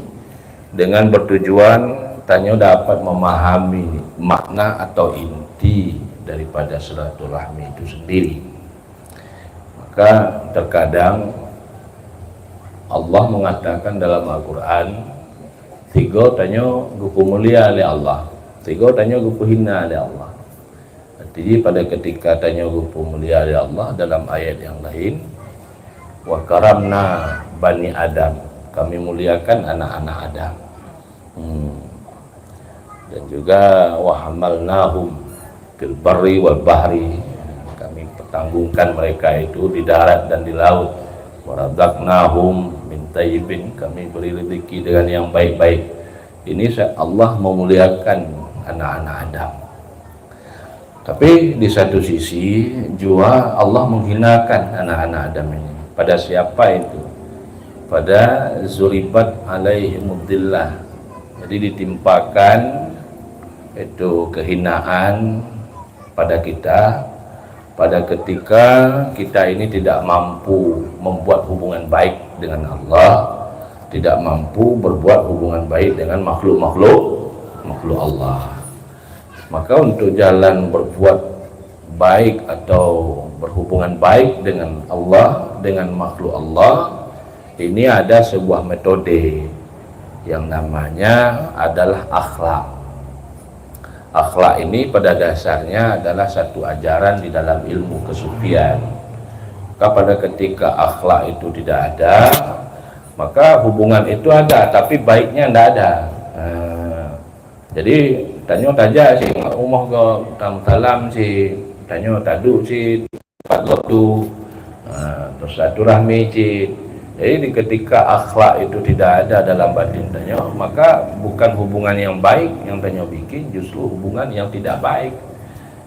dengan bertujuan tanyoe dapat memahami makna atau inti daripada silaturahmi itu sendiri. Maka terkadang Allah mengatakan dalam Al-Quran, tiga tanyoe geupumulia lé Allah, tiga tanyoe geupeuhina lé Allah. Arti jih pada ketika tanyoe geupumulia lé Allah dalam ayat yang lain, "Wa karamna bani Adam," kami muliakan anak-anak Adam. Hmm. Dan juga, "Wa hamalnahum fil barri wal bahri," kami pertanggungkan mereka itu di darat dan di laut. "Wa razaqnahum min thayyibin," kami beri rezeki dengan yang baik-baik. Ini sa-, Allah memuliakan anak-anak Adam. Tapi di satu sisi jua Allah menghinakan anak-anak Adam ini. Pada siapa itu? Pada zuribat alaihimudillah. Jadi ditimpakan itu kehinaan pada kita pada ketika kita ini tidak mampu membuat hubungan baik dengan Allah, tidak mampu berbuat hubungan baik dengan makhluk-makhluk, makhluk Allah. Maka untuk jalan berbuat baik atau berhubungan baik dengan Allah, dengan makhluk Allah, ini ada sebuah metode yang namanya adalah akhlak. Akhlak ini pada dasarnya adalah satu ajaran di dalam ilmu kesufian. Maka pada ketika akhlak itu tidak ada, maka hubungan itu ada, tapi baiknya tidak ada. Ha. Jadi, tanyoe tajak si mak rumoh gob, tasalam si, tanyoe taduek si pat gob tu, ha, terus silaturahmi cit. Jadi, di ketika akhlak itu tidak ada dalam batin tanyoe, maka bukan hubungan yang baik yang tanyoe bikin, justru hubungan yang tidak baik.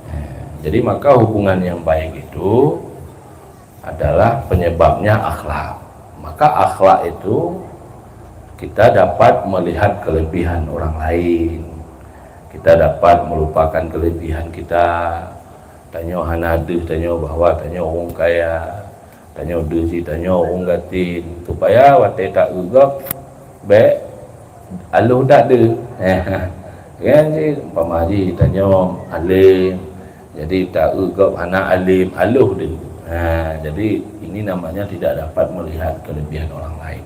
Ha, jadi, maka hubungan yang baik itu adalah penyebabnya akhlak. Maka akhlak itu kita dapat melihat kelebihan orang lain. Kita dapat melupakan kelebihan kita. Tanyoe hana deuh tanyoe bahwa tanyoe ureuëng kaya. Tanyoe deuh si tanyoe ureuëng gasien. Supaya watée ta-eu gob, bék aloh that deuh. Kan si umpama ji tanyoe além, Jadi, taeu gob hana alim, aloh deh. Ha, jadi, ini namanya tidak dapat melihat kelebihan orang lain.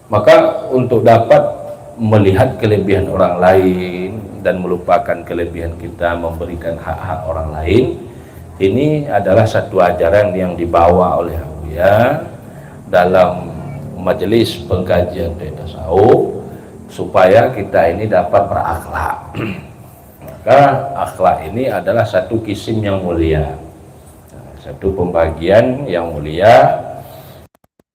Maka, untuk dapat melihat kelebihan orang lain dan melupakan kelebihan kita, memberikan hak-hak orang lain, ini adalah satu ajaran yang dibawa oleh Abuya dalam majelis pengkajian tauhid tasawuf, supaya kita ini dapat berakhlak. Maka, akhlak ini adalah satu kisim yang mulia, satu pembagian yang mulia.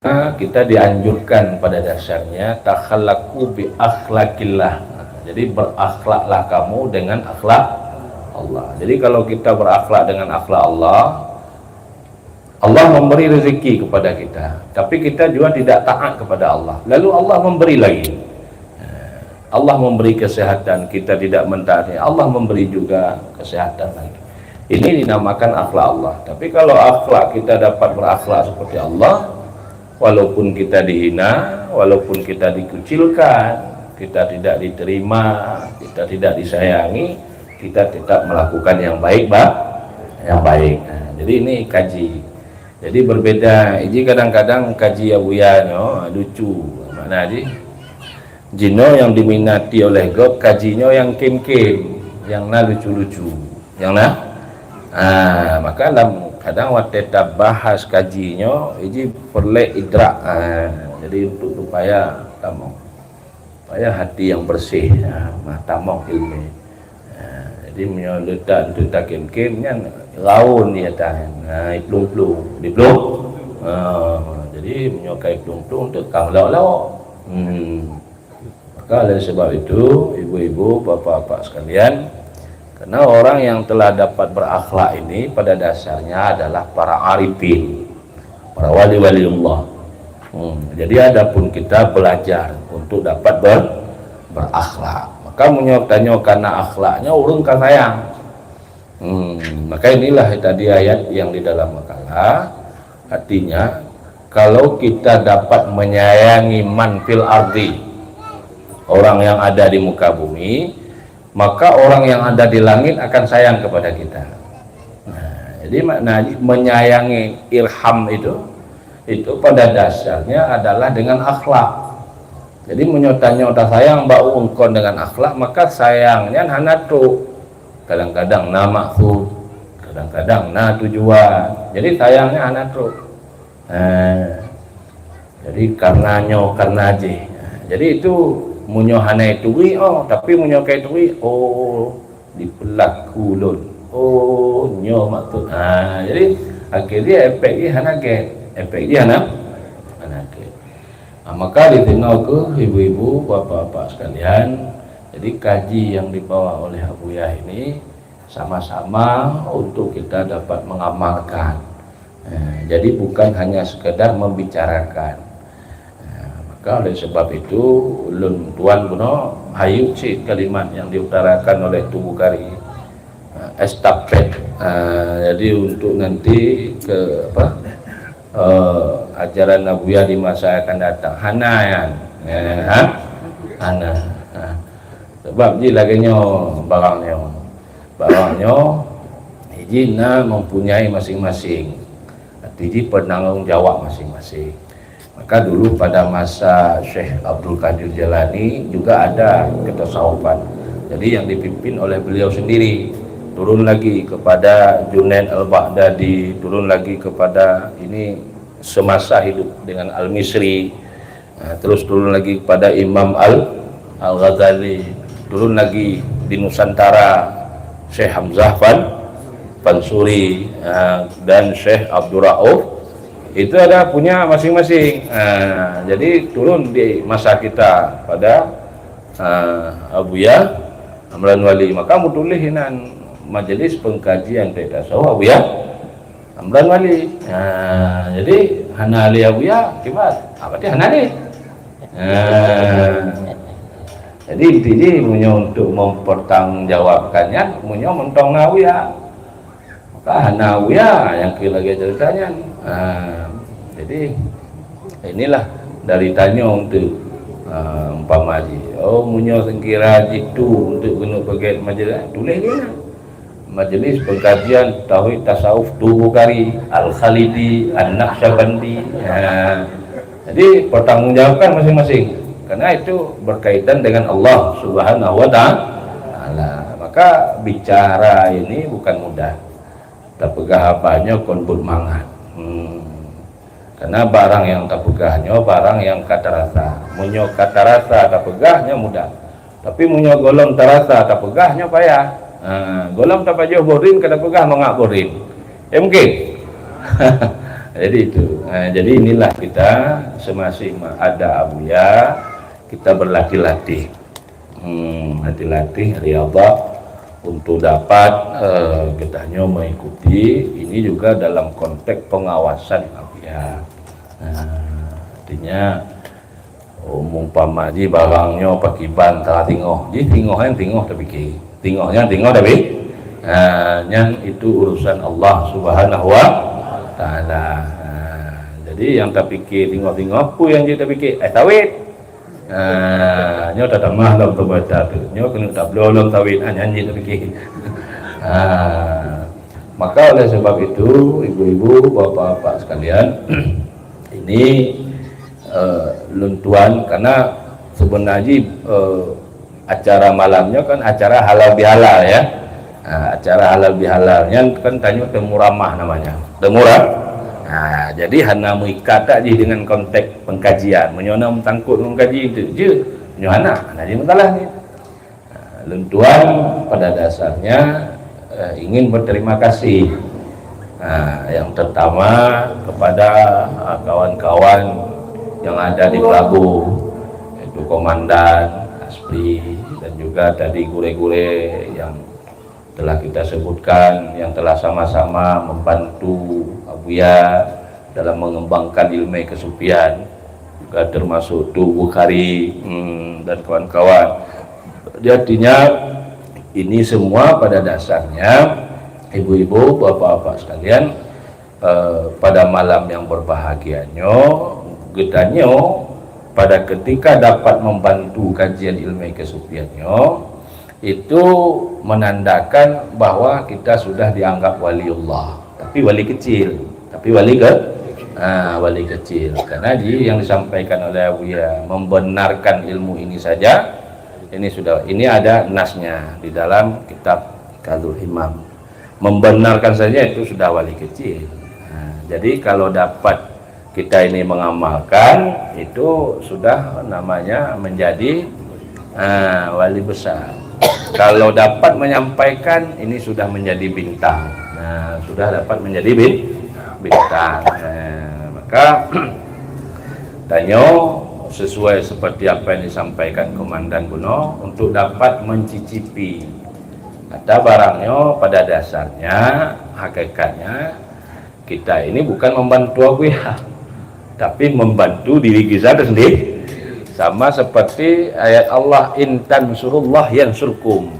Nah, kita dianjurkan pada dasarnya, "Takhallaqu bi akhlaqillah." Nah, jadi, berakhlaklah kamu dengan akhlak Allah. Jadi, kalau kita berakhlak dengan akhlak Allah, Allah memberi rezeki kepada kita, tapi kita juga tidak taat kepada Allah, lalu Allah memberi lagi. Allah memberi kesehatan, kita tidak mentaati, Allah memberi juga kesehatan lagi. Ini dinamakan akhlak Allah. Tapi kalau akhlak kita dapat berakhlak seperti Allah, walaupun kita dihina, walaupun kita dikucilkan, kita tidak diterima, kita tidak disayangi, kita tetap melakukan yang baik, bah, yang baik. Ha, jadi, ini kaji. Jadi, berbeda. Jadi, kadang-kadang kaji Abuya nyoe lucu. Makna jih, jinoe nyang diminati oleh gob, kaji nyoe nyang kem-kem, nyang na lucu-lucu. Nyang na? Ha, maka lam, kadang watée tabahas kaji nyoe, iji peureulée idrak. Ha, jadi, untuk supaya tamong, supaya hati yang bersih, ha, mah tamong ilmu. Ha, jadi, meunyoe leutak untuk takem-kem nyan, raun ia tahan. Ha, iplueng-plueng, diplueng. Ha, jadi, meunyoe ka iplueng-plueng, teuk ka lawak-lawak. Hmm. Maka, oleh sebab itu, ibu-ibu, bapak-bapak sekalian, karena orang yang telah dapat berakhlak ini pada dasarnya adalah para arifin, para wali-wali Allah. Hmm, jadi, adapun kita belajar untuk dapat ber-, berakhlak. Maka, meunyoe tanyoe kana akhlaknya, ureuëng ka sayang. Hmm, maka, inilah tadi ayat yang di dalam makalah. Artinya, kalau kita dapat menyayangi man fil ardi, orang yang ada di muka bumi, maka orang yang ada di langit akan sayang kepada kita. Nah, jadi, makna menyayangi, irham itu, itu pada dasarnya adalah dengan akhlak. Jadi, meunyoe tanyoe tasayang bak ureuëng kon dengan akhlak, maka sayang nyan hana trok. Kadang-kadang na maksud, kadang-kadang na tujuan. Jadi, sayang nyan hana trok. Eh, jadi, karena nyoe, karena jih. Jadi, itu meunyoe hana ituri, oh, tapi meunyoe ka ituri, oh, dipeulaku lôn. Oh, nyoe maksud. Ha, jadi, akhé jih efek jih hana gét. Efek jih hana, hana gét. Ha, maka disinoe keuh ibu-ibu, bapak-bapak sekalian, jadi kaji yang dibawa oleh Abuya ini sama-sama untuk kita dapat mengamalkan. Eh, jadi bukan hanya sekadar membicarakan. Eh, maka oleh sebab itu, ulôn tuan bunoe hayeu cit kalimat yang diutarakan oleh Tubuh Kari. Eh, estafet. Eh, jadi untuk nanti ke apa, eh, ajaran Abuya di masa akan datang. Hana nyan. Eh, ha? Hana. Ha. Sebab jih lagée nyoe barang nyoe. Barang nyoe, jih na mempunyai masing-masing. Arti jih penanggung jawab masing-masing. Maka dulu pada masa Syekh Abdul Qadir Jailani juga ada ketasawufan. Jadi yang dipimpin oleh beliau sendiri. Turun lagi kepada Junaid Al-Baghdadi, turun lagi kepada ini semasa hidup dengan Al-Misri. Ha, terus turun lagi kepada Imam Al-, Al-Ghazali, turun lagi di Nusantara Syekh Hamzah Fan-, Fansuri, ha, dan Syekh Abdul Rauf. Itu ada punya masing-masing. Ha, jadi turun di masa kita pada, ha, Abuya Amran Wali. Maka meutuléh inan majelis pengkajian tauhid tasawuf Abuya Amran Wali. Ha, jadi hana lé Abuya, kiban. Ha, berarti hana lé. Ha. Jadi inti jih meunyoe untuk mempertanggungjawabkan nyan, meunyoe mantong na Abuya. Maka hana Abuya nyang keu lagée cerita nyan. Ha, jadi inilah dari tanyoe untuk, ha, umpama jih. Oh, meunyoe seukira jitu untuk keuneuk peugét majelis, tuléh jih lah. Majelis pengkajian tauhid tasawuf Tubukhari, Al-Khalidi, An-Naqsyabandi. Ha. Jadi pertanggungjawabkan masing-masing. Karena itu berkaitan dengan Allah Subhanahu wa Ta'ala. Maka bicara ini bukan mudah. Tapeugah haba nyoe kon buet mangat. Hmm. Karena barang nyang tapeugah nyoe barang nyang ka tarasa. Meunyoe ka tarasa tapeugah nyoe mudah. Tapi meunyoe gohlom tarasa tapeugah nyoe payah. Ha, gohlom tapajoh boh drien ka tapeugah mangat boh drien. Ya mungkin. Jadi itu. Ha, jadi inilah kita semasih ma-, ada Abuya, kita berlatih-latih. Hmm, latih-latih riyadhah untuk dapat, eh, geutanyoe mengikuti ini juga dalam konteks pengawasan Abuya. Nah, artinya, oh, mumpama jih barang nyoe pakiban tara tingoh. Jih tingoh nyan tingoh tapike. Tingoh nyan tingoh tapi, ha, nyan itu urusan Allah Subhanahu wa Ta'ala. Ha, jadi yang tapike tingoh-tingoh, peue nyang jeuet tapike? Eh, sawit. Ha, nyoe tatamah lom keubeurata tu. Nyoe keuneuk tabloe lom sawit, ha, nyan jeuet tapike. Ha, maka oleh sebab itu, ibu-ibu, bapak-bapak sekalian, ini, eh, lôn tuan, karena sebenarnya, eh, acara malam nyoe kan acara halal bihalal, ya. Ha, acara halal bihalal nyan kan tanyoe temu ramah namanya. Temu ra-, ha, jadi hana meuikat that jih dengan konteks pengkajian. Meunyoe na meutangkot ngon kaji, tu je. Meunyoe hana, hana jih masalah ni. Ha, lôn tuan pada dasarnya, eh, ingin berterima kasih, ha, yang terutama kepada, ha, kawan-kawan yang ada di Pelabuh, yaitu Komandan Aspri dan juga tadi gurée-gurée yang telah kita sebutkan, yang telah sama-sama membantu Abuya dalam mengembangkan ilmu kesufian, juga termasuk Tu Bukhari, hmm, dan kawan-kawan. Jadi artinya, ini semua pada dasarnya, ibu-ibu, bapak-bapak sekalian, eh, pada malam yang berbahagia nyoe, geutanyoe pada ketika dapat membantu kajian ilmu kesufian nyoe, itu menandakan bahwa kita sudah dianggap waliullah, tapi wali kecil, tapi wali ke, ha, wali kecil. Karena ji yang disampaikan oleh Abuya membenarkan ilmu ini saja, ini sudah, ini ada nasnya di dalam kitab Kanzul Himam. Membenarkan saja itu sudah wali kecil. Ha, jadi kalau dapat kita ini mengamalkan, itu sudah namanya menjadi, ha, wali besar. Kalau dapat menyampaikan, ini sudah menjadi bintang. Nah, sudah dapat menjadi bin-, bintang. Nah, maka tanyoe sesuai seperti apa yang disampaikan Komandan bunoe, untuk dapat mencicipi. Kata barang nyoe pada dasarnya, hakikatnya, kita ini bukan membantu Abuya, tapi membantu diri kita sendiri. Sama seperti ayat Allah, "In tansurullah yansurkum."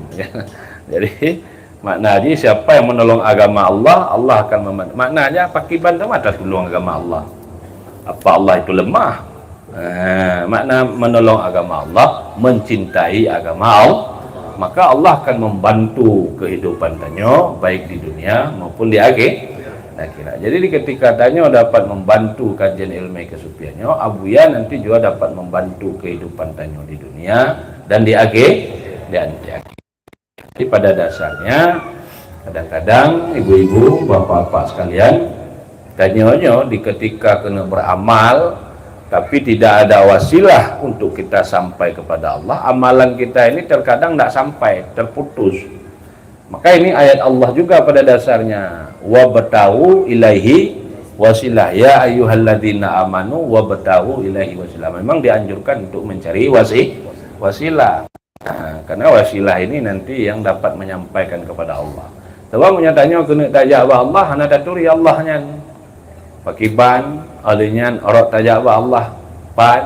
Jadi, makna ji, siapa yang menolong agama Allah, Allah akan membantu. Maknanya, pakiban teuma tatulông agama Allah. Apa Allah itu lemah? Eh, makna menolong agama Allah, mencintai agama Allah, maka Allah akan membantu kehidupan tanyoe, baik di dunia maupun di akhir-, akhirat. Jadi, di ketika tanyoe dapat membantu kajian ilmu kesufian nyoe, Abuya nanti juga dapat membantu kehidupan tanyoe di dunia dan di akhir-, dan di akhir. Jadi, pada dasarnya, kadang-kadang ibu-ibu, bapak-bapak sekalian, tanyoe nyoe di ketika keuneuk beramal, tapi tidak ada wasilah untuk kita sampai kepada Allah, amalan kita ini terkadang tidak sampai, terputus. Maka ini ayat Allah juga pada dasarnya, "Wabtaghu ilaihi wasilah, ya ayyuhalladzina amanu wabtaghu ilaihi wasilah." Memang dianjurkan untuk mencari wasi-, wasilah. Nah, karena wasilah ini nanti yang dapat menyampaikan kepada Allah. Sebab meunyoe tanyoe keuneuk tajak bak Allah, hana taturi Allah nyan. Pakiban, aleuh nyan rot tajak bak Allah, pat,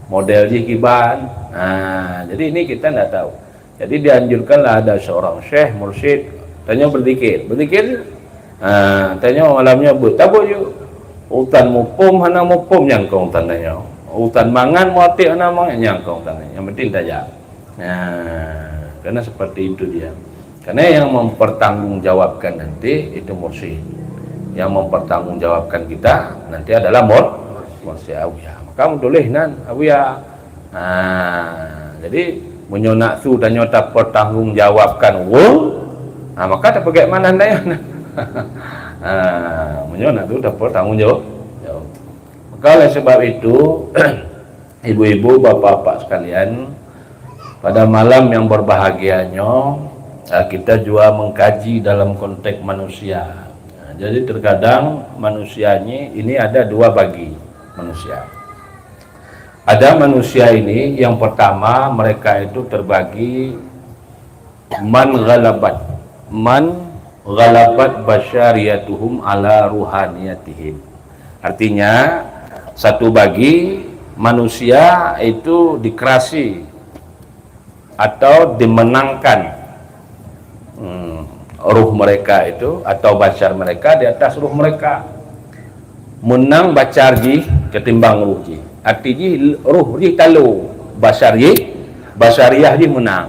model jih kiban. Nah, jadi ini kita ndak tahu. Jadi dianjurkanlah ada seorang syekh, mursyid, tanyoe berzikir. Berzikir, ha, tanyoe malam nyoe beuet, tabeuet ju. Utan muphom hana muphom nyang kong utan tanyoe. Utan mangat muatik hana mangat nyang kong utan tanyoe. Yang penting tajak. Nah, karena seperti itu dia. Karena yang mempertanggungjawabkan nanti itu mursyid. Yang mempertanggungjawabkan kita nanti adalah mur-, mursyid Abuya. Maka meutuléh nan Abuya. Ha, jadi meunyoe naksu tanyoe tapertanggungjawabkan ureuëng, ha, maka tapeugét manan tanyoe. Ha, meunyoe naksu tapertanggungjawab. Maka oleh sebab itu, ibu-ibu, bapak-bapak sekalian, pada malam yang berbahagia nyoe, eh, kita juga mengkaji dalam konteks manusia. Jadi terkadang manusia ini, ini ada dua bagi manusia. Ada manusia ini, yang pertama, mereka itu terbagi man ghalabat, man ghalabat basyariyatuhum ala ruhaniyatihim. Artinya, satu bagi manusia itu dikerasi atau dimenangkan, hmm, ruh mereka itu atau basyar mereka di atas ruh mereka. Menang basyar jih ketimbang ruh jih. Arti jih, ruh jih talo, basyar jih, basyariah jih menang.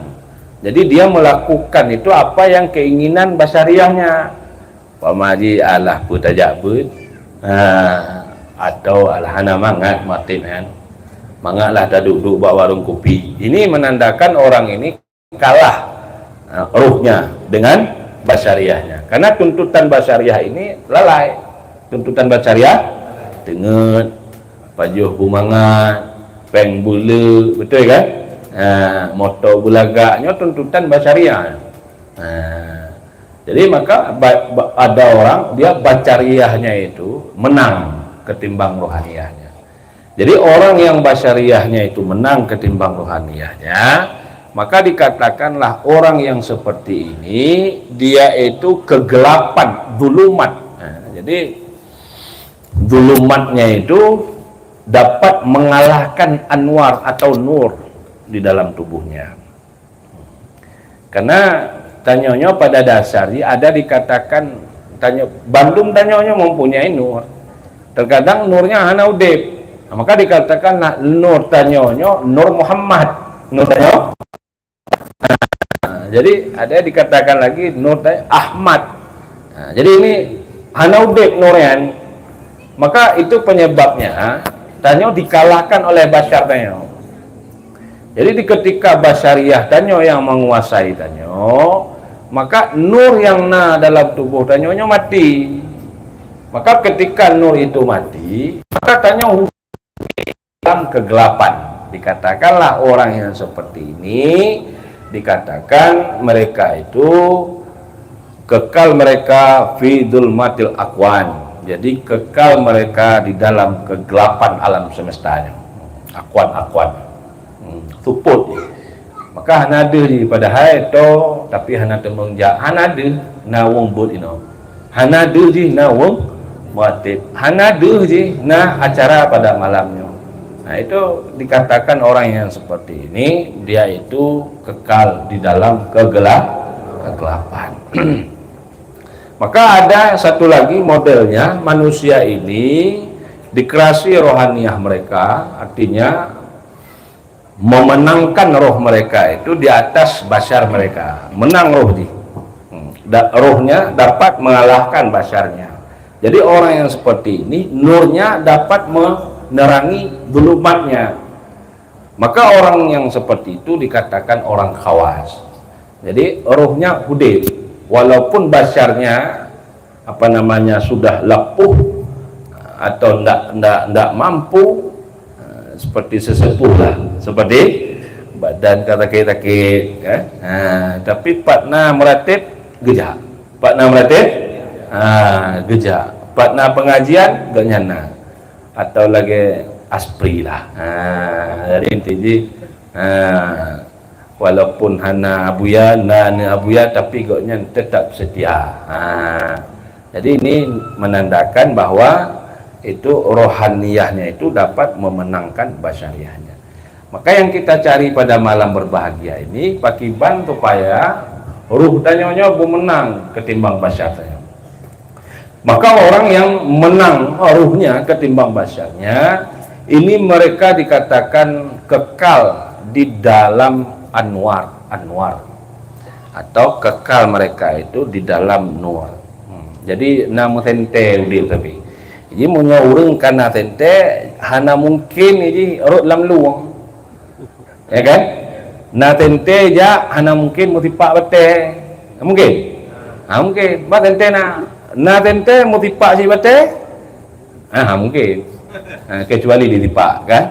Jadi dia melakukan itu apa yang keinginan basyariahnya. Umpama jih alah peutajak beuet, ha, atau alah hana mangat maté nyan. Mangatlah taduek-duek bak warong kopi. Ini menandakan orang ini kalah, ha, ruhnya dengan basyariahnya. Karena tuntutan basyariah ini lalai. Tuntutan basyariah, teungeut, pajoh beumangat, péng beuleuek, betul kan? Ha, moto beulagak, nyoe tuntutan basyariah. Ha. Jadi maka ba-, ba-, ada orang dia basyariahnya itu menang ketimbang rohaniahnya. Jadi orang yang basyariahnya itu menang ketimbang rohaniahnya, maka dikatakanlah orang yang seperti ini, dia itu kegelapan, zulumat. Nah, jadi zulumatnya itu dapat mengalahkan anwar atau nur di dalam tubuhnya. Karena tanyoe nyoe pada dasar jih ada dikatakan tanyoe, bandum tanyoe nyoe mempunyai nur. Terkadang nurnya hana udeb. Maka dikatakan na-, nur tanyoe nyoe Nur Muhammad. Nur tanyoe. Ha, jadi ada dikatakan lagi nur tanyoe Ahmad. Ha, jadi ini hana udeb nur nyan. Maka itu penyebabnya tanyoe dikalahkan oleh basyar tanyoe. Jadi di ketika basyariah tanyoe yang menguasai tanyoe, maka nur yang na dalam tubuh tanyoe nyoe mati. Maka ketika nur itu mati, maka tanyoe dalam kegelapan. Dikatakanlah orang yang seperti ini, dikatakan mereka itu kekal mereka fi dzulmatil akwan. Jadi kekal mereka di dalam kegelapan alam semesta nyoe. Akwan-akwan. Hmm, supot jih. Maka hana deuh jih padahai to, tapi hana teumeung jak. Hana deuh na wong buet inoe. Hana deuh jih na wong muatib. Hana deuh jih na acara pada malam nyoe. Nah, itu dikatakan orang yang seperti ini, dia itu kekal di dalam kegela-, kegelapan. Maka ada satu lagi modelnya, manusia ini dikerasi rohaniah mereka, artinya memenangkan roh mereka itu di atas basyar mereka. Menang roh jih. Hmm. Da-, rohnya dapat mengalahkan basyarnya. Jadi orang yang seperti ini, nurnya dapat menerangi zulumatnya. Maka orang yang seperti itu dikatakan orang khawas. Jadi rohnya udeb, walaupun basyarnya, apa namanya, sudah lapuh atau ndak, ndak, ndak mampu, eh, seperti sesepuh lah, seperti badan ka sakit-sakit, kan? Ha, tapi pat na meuratéb geujak. Pat na meuratéb, ha, geujak. Pat na pengajian, gobnyan na. Atau lagée aspri lah. Ha, jadi inti jih, ha, walaupun hana abuya, na aneuk abuya, tapi gobnyan tetap setia. Ha. Jadi ini menandakan bahwa itu rohaniahnya itu dapat memenangkan basyariahnya. Maka yang kita cari pada malam berbahagia ini, pakiban supaya ruh tanyoe nyoe beumeunang ketimbang basyar tanyoe. Maka orang yang menang ruhnya ketimbang basyarnya, ini mereka dikatakan kekal di dalam anwar, anwar. atau kekal mereka itu di dalam nur. Hmm. Jadi na meuseuntée udeb sabe. Jadi meunyoe ureuëng ka na seuntée, hana mungkin jih rot lam lueng. Ya kan? Na seuntée jak, hana mungkin meusipak batée. Mungkin? Ha, mungkin. Bah seuntée na. Na seuntée meusipak cit batée? Ha, ha, mungkin. Ha, kecuali disipak, kan?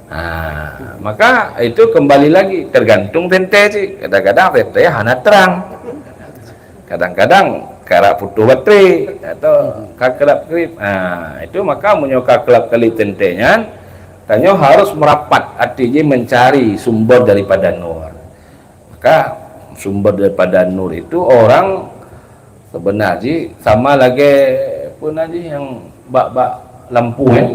Ha, maka itu kembali lagi, tergantung seuntée cit. Kadang-kadang seuntée hana terang. Kadang-kadang karap putôh baterai atau ka kelap kelip. Ha, itu maka meunyoe ka kelap kelip seuntée nyan, tanyoe harus merapat, arti jih mencari sumber daripada nur. Maka sumber daripada nur itu orang sebenar jih sama lagée apa nan jih nyang bak-bak lampu, eh?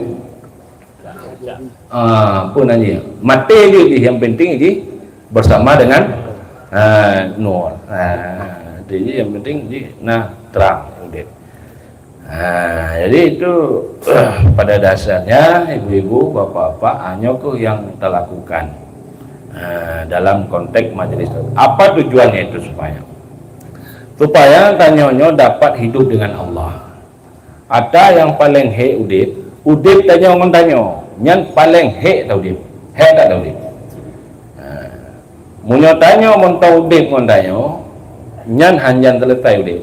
Ah, apa nan jih? Maté jih, jih yang penting jih bersama dengan, ah, nur. Ah, jadi yang penting jih na terang udeb. Ah, jadi itu pada dasarnya ibu-ibu, bapak-bapak, hanya ke yang kita lakukan, ah, dalam konteks majelis. Apa tujuannya itu supaya? Supaya tanyoe nyoe dapat hidup dengan Allah. Ata nyang paleng hék udeb, udeb tanyoe ngon tanyoe, nyan paleng hék ta udeb. Hék that ta udeb? Ha. Meunyoe tanyoe mantong udeb ngon tanyoe, nyan hanjan seuleusai udeb.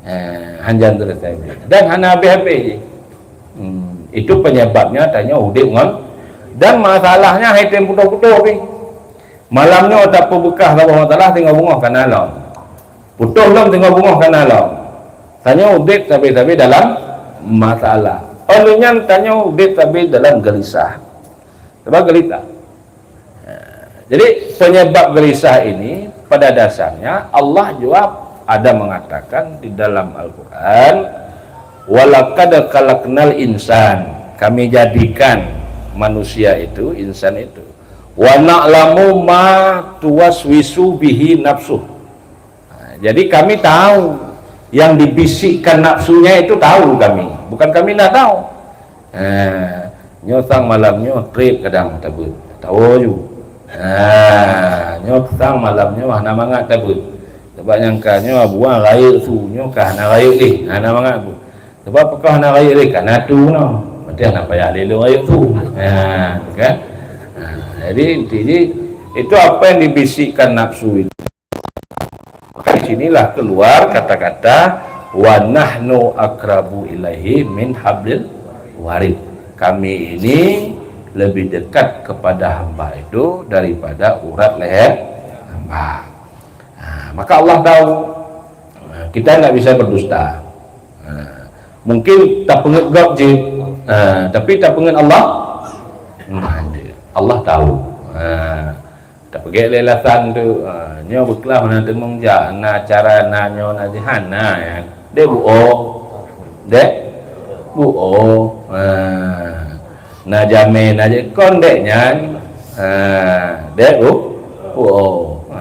Ha, hanjan seuleusai udeb. Dan hana habéh-habéh jih. Hmm, itu penyebabnya tanyoe udeb ngon, dan masalahnya hai tem putôh-putôh pih. Malam nyoe tapeubeukah saboh masalah, singoh beungoh kana lom. Putôh lom singoh beungoh kana lom. Tanyoe udeb sabe-sabe dalam masalah. Oleh nyan tanyoe udeb sabe dalam geulisah. Sebab geulisah. Jadi penyebab geulisah ini pada dasarnya Allah jua ada mengatakan di dalam Al-Quran, "Walaqad khalaqnal insan." Kami jadikan manusia itu, insan itu. "Wa na'lamu ma tuwaswisu bihi nafsuh." Ha, jadi kami tahu yang dibisikkan nafsunya itu tahu kami. Bukan kami ndak tahu. Ha, nyoe sang malam nyoe treb kadang tabeuet. Tahu ju. Ha, nyoe sang malam nyoe hana mangat tabeuet. Sebab nyang ka nyoe buah rayeuk su, nyoe ka hana rayeuk lé, hana mangat bu. Sebab peukah hana rayeuk lé, ka na tu noh. Berarti hana payah lé lôn rayeuk su. Ha, kan? Ha, jadi inti jih, itu apa yang dibisikkan nafsu itu. Maka di sinilah keluar kata-kata, "Wa nahnu aqrabu ilaihi min hablil warid." Kami ini lebih dekat kepada hamba itu daripada urat leher hamba. Ha, maka Allah tahu. Ha, kita tidak bisa berdusta. Ha, mungkin tapeungeut gob jih, ha, tapi tapeungeut Allah? Hmm, Allah tahu. Ha, tapeugét lé alasan tu, ha, nyoe beuklah hana teumeung jak, na acara, na nyoe, na jih, hana, ya. Dek buok. Dek buok. Ha. Na jamé, na jih, kon dek nyan. Ha, dek bu-, buok. Ha.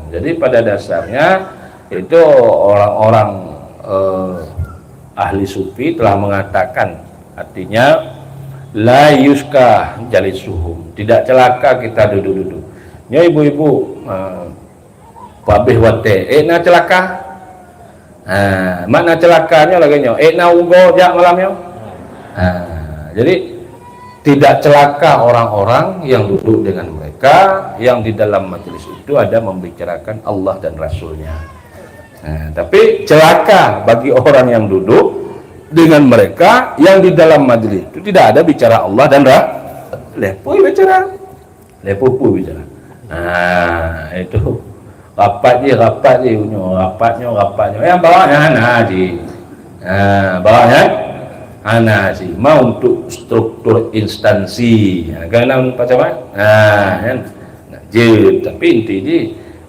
Jadi pada dasarnya itu orang-orang, eh, ahli sufi telah mengatakan, artinya, "La yuska jalisuhum." Tidak celaka kita duduk-duduk. Nyoe ibu-ibu, eh, pabéh watée, eh, na celaka. Ha, makna celaka nyoe lagée nyoe, eh, na ugoe jak malam nyoe. Ha, jadi tidak celaka orang-orang yang duduk dengan mereka, yang di dalam majelis itu ada membicarakan Allah dan Rasul-Nya. Ha, tapi celaka bagi orang yang duduk dengan mereka yang di dalam majelis itu tidak ada bicara Allah dan Ra-, leh pui bicara. Lé peue-peue bicara. Ha, itu. Rapat jih, rapat jih, nyoe rapat, nyoe rapat, nyoe. Nyang bawah nyan hana jih. Ha, bawah nyan hana jih. Ma untuk struktur instansi. Ha, kan nak macam mana? Ha, kan? Nak je, tapi inti jih,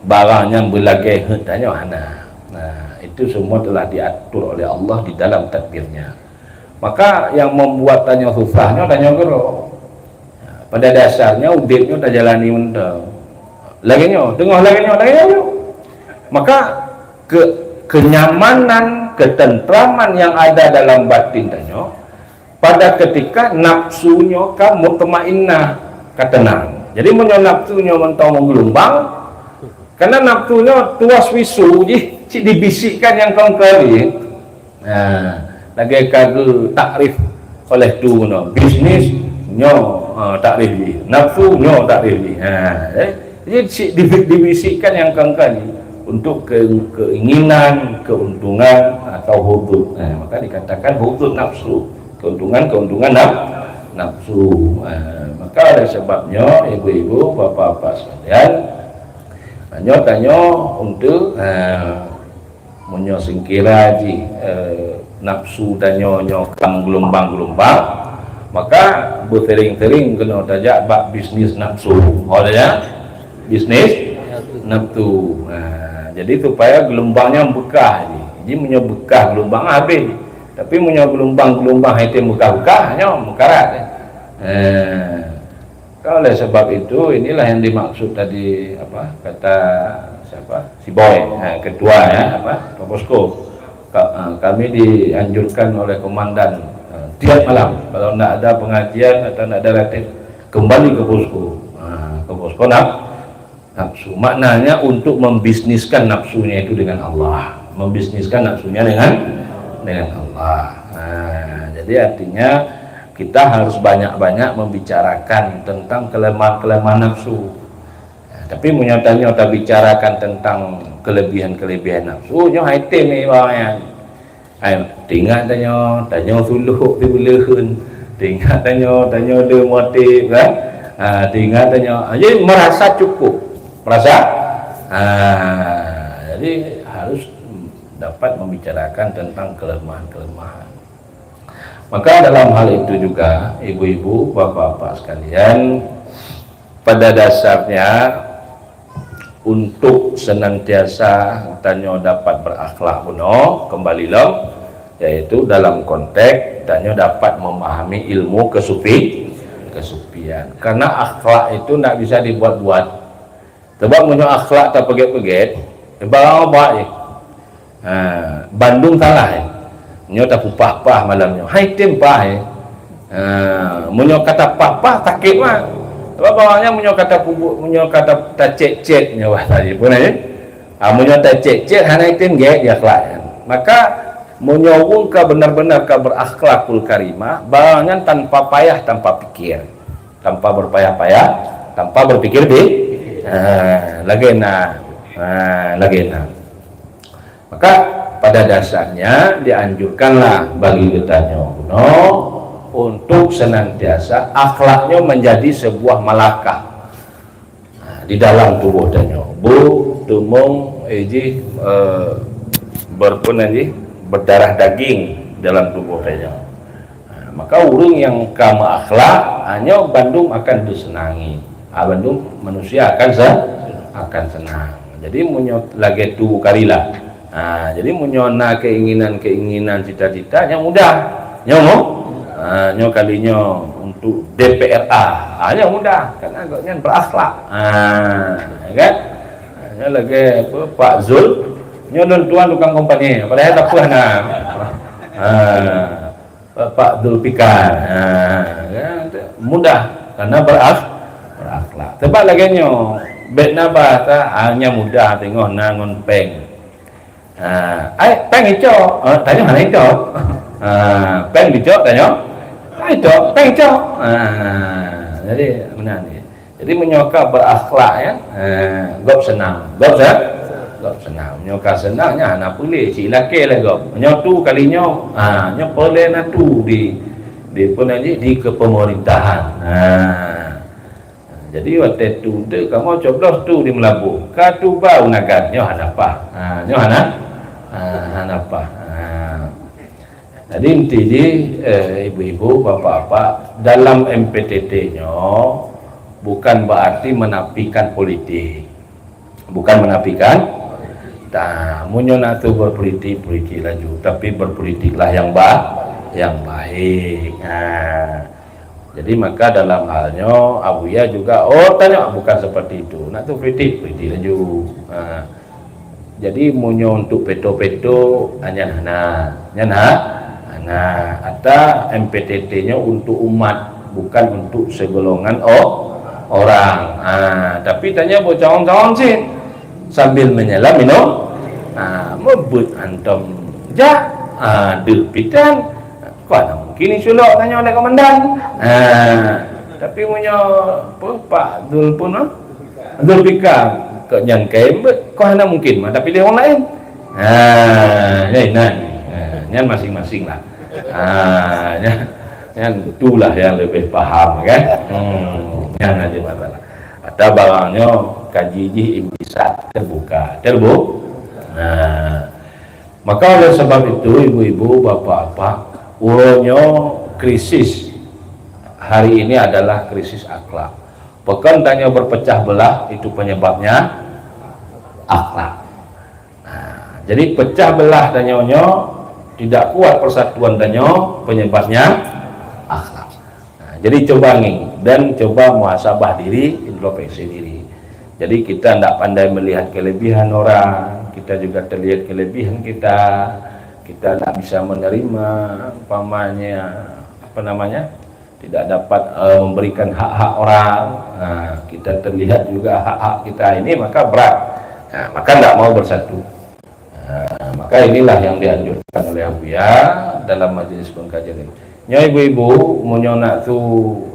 barang nyang beulagée heuet tanyoe hana. Nah, itu semua telah diatur oleh Allah di dalam takdirnya. Maka yang membuat tanyoe susah nyoe tanyoe keudroe. Pada dasarnya udeb nyoe tajalani mantong. Lagée nyoe, teungoh lagée nyoe, lagée nyoe. Maka ke-, kenyamanan, ketentraman yang ada dalam batin tanyoe pada ketika nafsu nyoe ka mutmainnah, ka tenang. Jadi meunyoe nafsu nyoe mantong meugeulumbang, Karena nafsu nyoe tuwaswisu jih, cit dibisikkan nyang kon-kon jih. Nah, lagèe ka geutakrif oleh tu nyoe, bisnis nyoe, ha, takrif jih. Nafsu nyoe takrif jih. Ha, eh. Jadi cit dibi-, dibisikkan nyang kon-kon jih untuk ke-, keinginan, keuntungan atau hudud. Nah, maka dikatakan hudud nafsu. Keuntungan-keuntungan naf-, nafsu. Ha, maka oleh sebab nyoe, ibu-ibu, bapak-bapak sekalian, nyoe tanyoe untuk, ha, meunyoe seukira jih, eh, nafsu tanyoe nyoe ka meugeulumbang-geulumbang, maka beusering-sering keunoe tajak bak bisnis nafsu. Ho tajak? Bisnis nafsu. Ha, jadi supaya geulumbang nyan beukah jih. Jadi meunyoe beukah geulumbang, habéh. Tapi meunyoe geulumbang-geulumbang hai tém beukah-beukah, nyoe meukarat. Eh, oleh sebab itu, inilah yang dimaksud tadi, apa, kata siapa? Si Boy, ha, ketua, ya, apa, Pak Posko. Ka-, ha, kami dianjurkan oleh komandan, ha, tiap malam, kalau ndak ada pengajian atau ndak ada ratib, kembali ke posko. Ha, ke posko naf-, nafsu. Maknanya untuk membisniskan nafsunya itu dengan Allah. Membisniskan nafsunya dengan, dengan Allah. Ha, jadi artinya kita harus banyak-banyak membicarakan tentang kelemahan-kelemahan nafsu. Ha, tapi meunyoe tanyoe tabicarakan tentang kelebihan-kelebihan nafsu, nyoe hai tém ibarat nyan. Hai, teuingat tanyoe, tanyoe sulok sibuleuen. Teuingat tanyoe, tanyoe le motif, kan? Ha, teuingat tanyoe. Ha, jadi merasa cukup. Merasa? Ha, jadi harus dapat membicarakan tentang kelemahan-kelemahan. Maka dalam hal itu juga, ibu-ibu, bapak-bapak sekalian, pada dasarnya untuk senantiasa tanyoe dapat berakhlak bunoe, kembali lom, yaitu dalam konteks tanyoe dapat memahami ilmu kesufi-, kesufian. Karena akhlak itu ndak bisa dibuat-buat. Sebab meunyoe akhlak tapeugét-peugét, barang obat jih. Ha, bandum salah, eh. Nyoe tapupah-pah malam nyoe. Hai tém pah, eh. Ha, meunyoe ka tapah-pah, sakét mah. Sebab awaknyan meunyoe ka tapubuet, meunyoe ka ta-, tacét-cét nyoe bahasa Jepun, eh. Ha, meunyoe tacét-cét, hana tém gét di akhlak nyan. Maka, meunyoe ureueng ka benar-benar ka berakhlakul karimah, barang nyan tanpa payah, tanpa pikir. Tanpa berpayah-payah, tanpa berpikir pi-, ha, lagèe na. Ha, lagèe na. Maka pada dasarnya dianjurkanlah bagi geutanyoe bunoe untuk senantiasa akhlaknya menjadi sebuah malakah, ha, di dalam tubuh tanyoe. Bu, tumong, eh, jih, eh, berpun jih, berdarah daging dalam tubuh tanyoe. Ha, maka ureueng nyang ka meuakhlak, ha, nyoe bandum akan teuseunangi. Ha, bandum manusia akan se-, akan seunang. Jadi, meunyoe lagèe tu karilah. Ha, jadi, meunyoe na keinginan-keinginan, cita-cita, nyoe mudah. Nyoe mu-, ha, nyoe kali nyoe untuk D P R A. Ha, nyoe mudah. Karena gobnyan berakhlak. Ha, kan? Ha, nyoe lagèe apa, Pak Zul. Nyoe lôn tuan tukang kompeni. Padahai tak pernah. Ha. Pak Zulfikar. Ha, ya, mudah karena berakh-, berakhlak. Sebab lagèe nyoe, bèk na bahasa, ha, nyang mudah teungoh na ngon péng. Ha, ai, péng icok. Ha, tanyoe hana icok. Ha, péng dicok, tanyoe hana icok, péng icok. Ha, jadi, meunan jih. Jadi, meunyoe ka berakhlak, ya, eh, gob seunang. Gob se-, gob seunang. Meunyoe ka seunang, nyan hana peue lé, cit lakèe lé gob. Meunyoe tu kali nyoe, ha, nyoe peue lé na tu di, di, peue nan jih, di kepemerintahan. Ha. Jadi, watèe tu, tu kamoe coblos tu di Meulaboh. Ka tu ba u Nagan, nyoe hana paih. Ha, nyoe hana, ha, hana paih. Ha. Jadi, inti jih, eh, ibu-ibu, bapak-bapak, dalam M P T T nyoe bukan berarti menafikan politik. Bukan menafikan. Nah, meunyoe na tu berpolitik, politik laju, tapi berpolitiklah yang ba-, yang baik. Ha. Jadi, maka dalam hal nyoe, Abuya juga, oh, tanyoe bukan seperti itu. Na tu politik, politik laju. Ha. Jadi, meunyoe untuk peto-peto, ah, nyan hana. Nyan ha-, hana. Ata M P T T nyoe untuk umat, bukan untuk segolongan o-, orang. Ha, tapi tanyoe beucalon-calon cit. sambil menyelam minum. Ha, meubeuet hantom jak, ha, deuh pitan. Kon hana mungkin isulok tanyoe lé komandan. Ha, tapi meunyoe apa, Pak Zul pun, ha? Zulfikar, kok nyan kai beuet, kon hana mungkin mah tapiléh ureueng laén. Ha, nyan, nyan. Ha, nyan masing-masing lah. Ha, nyan, nyan itulah yang lebih paham kan. Hmm, nyan aja masalah. Atau barang nyoe kaji jih imbisat terbuka, terbu-, nah, maka oleh sebab itu ibu-ibu, bapak-bapak, uroe nyoe krisis hari ini adalah krisis akhlak. Pakon tanyoe berpecah belah, itu penyebabnya akhlak. Nah, jadi pecah belah tanyoe nyoe tidak kuat persatuan tanyoe, penyebabnya akhlak. Nah, jadi coba ngieng dan coba muhasabah diri, introspeksi diri. Jadi kita ndak pandai melihat kelebihan orang, kita juga terlihat kelebihan kita. Kita ndak bisa menerima, umpamanya, apa namanya, tidak dapat, eh, memberikan hak-hak orang. Nah, kita terlihat juga hak-hak kita ini, maka berat. Nah, maka ndak mau bersatu. Nah, maka inilah yang dianjurkan oleh Abuya dalam majlis pengkajian ini. Nyoe ibu-ibu, meunyoe nak su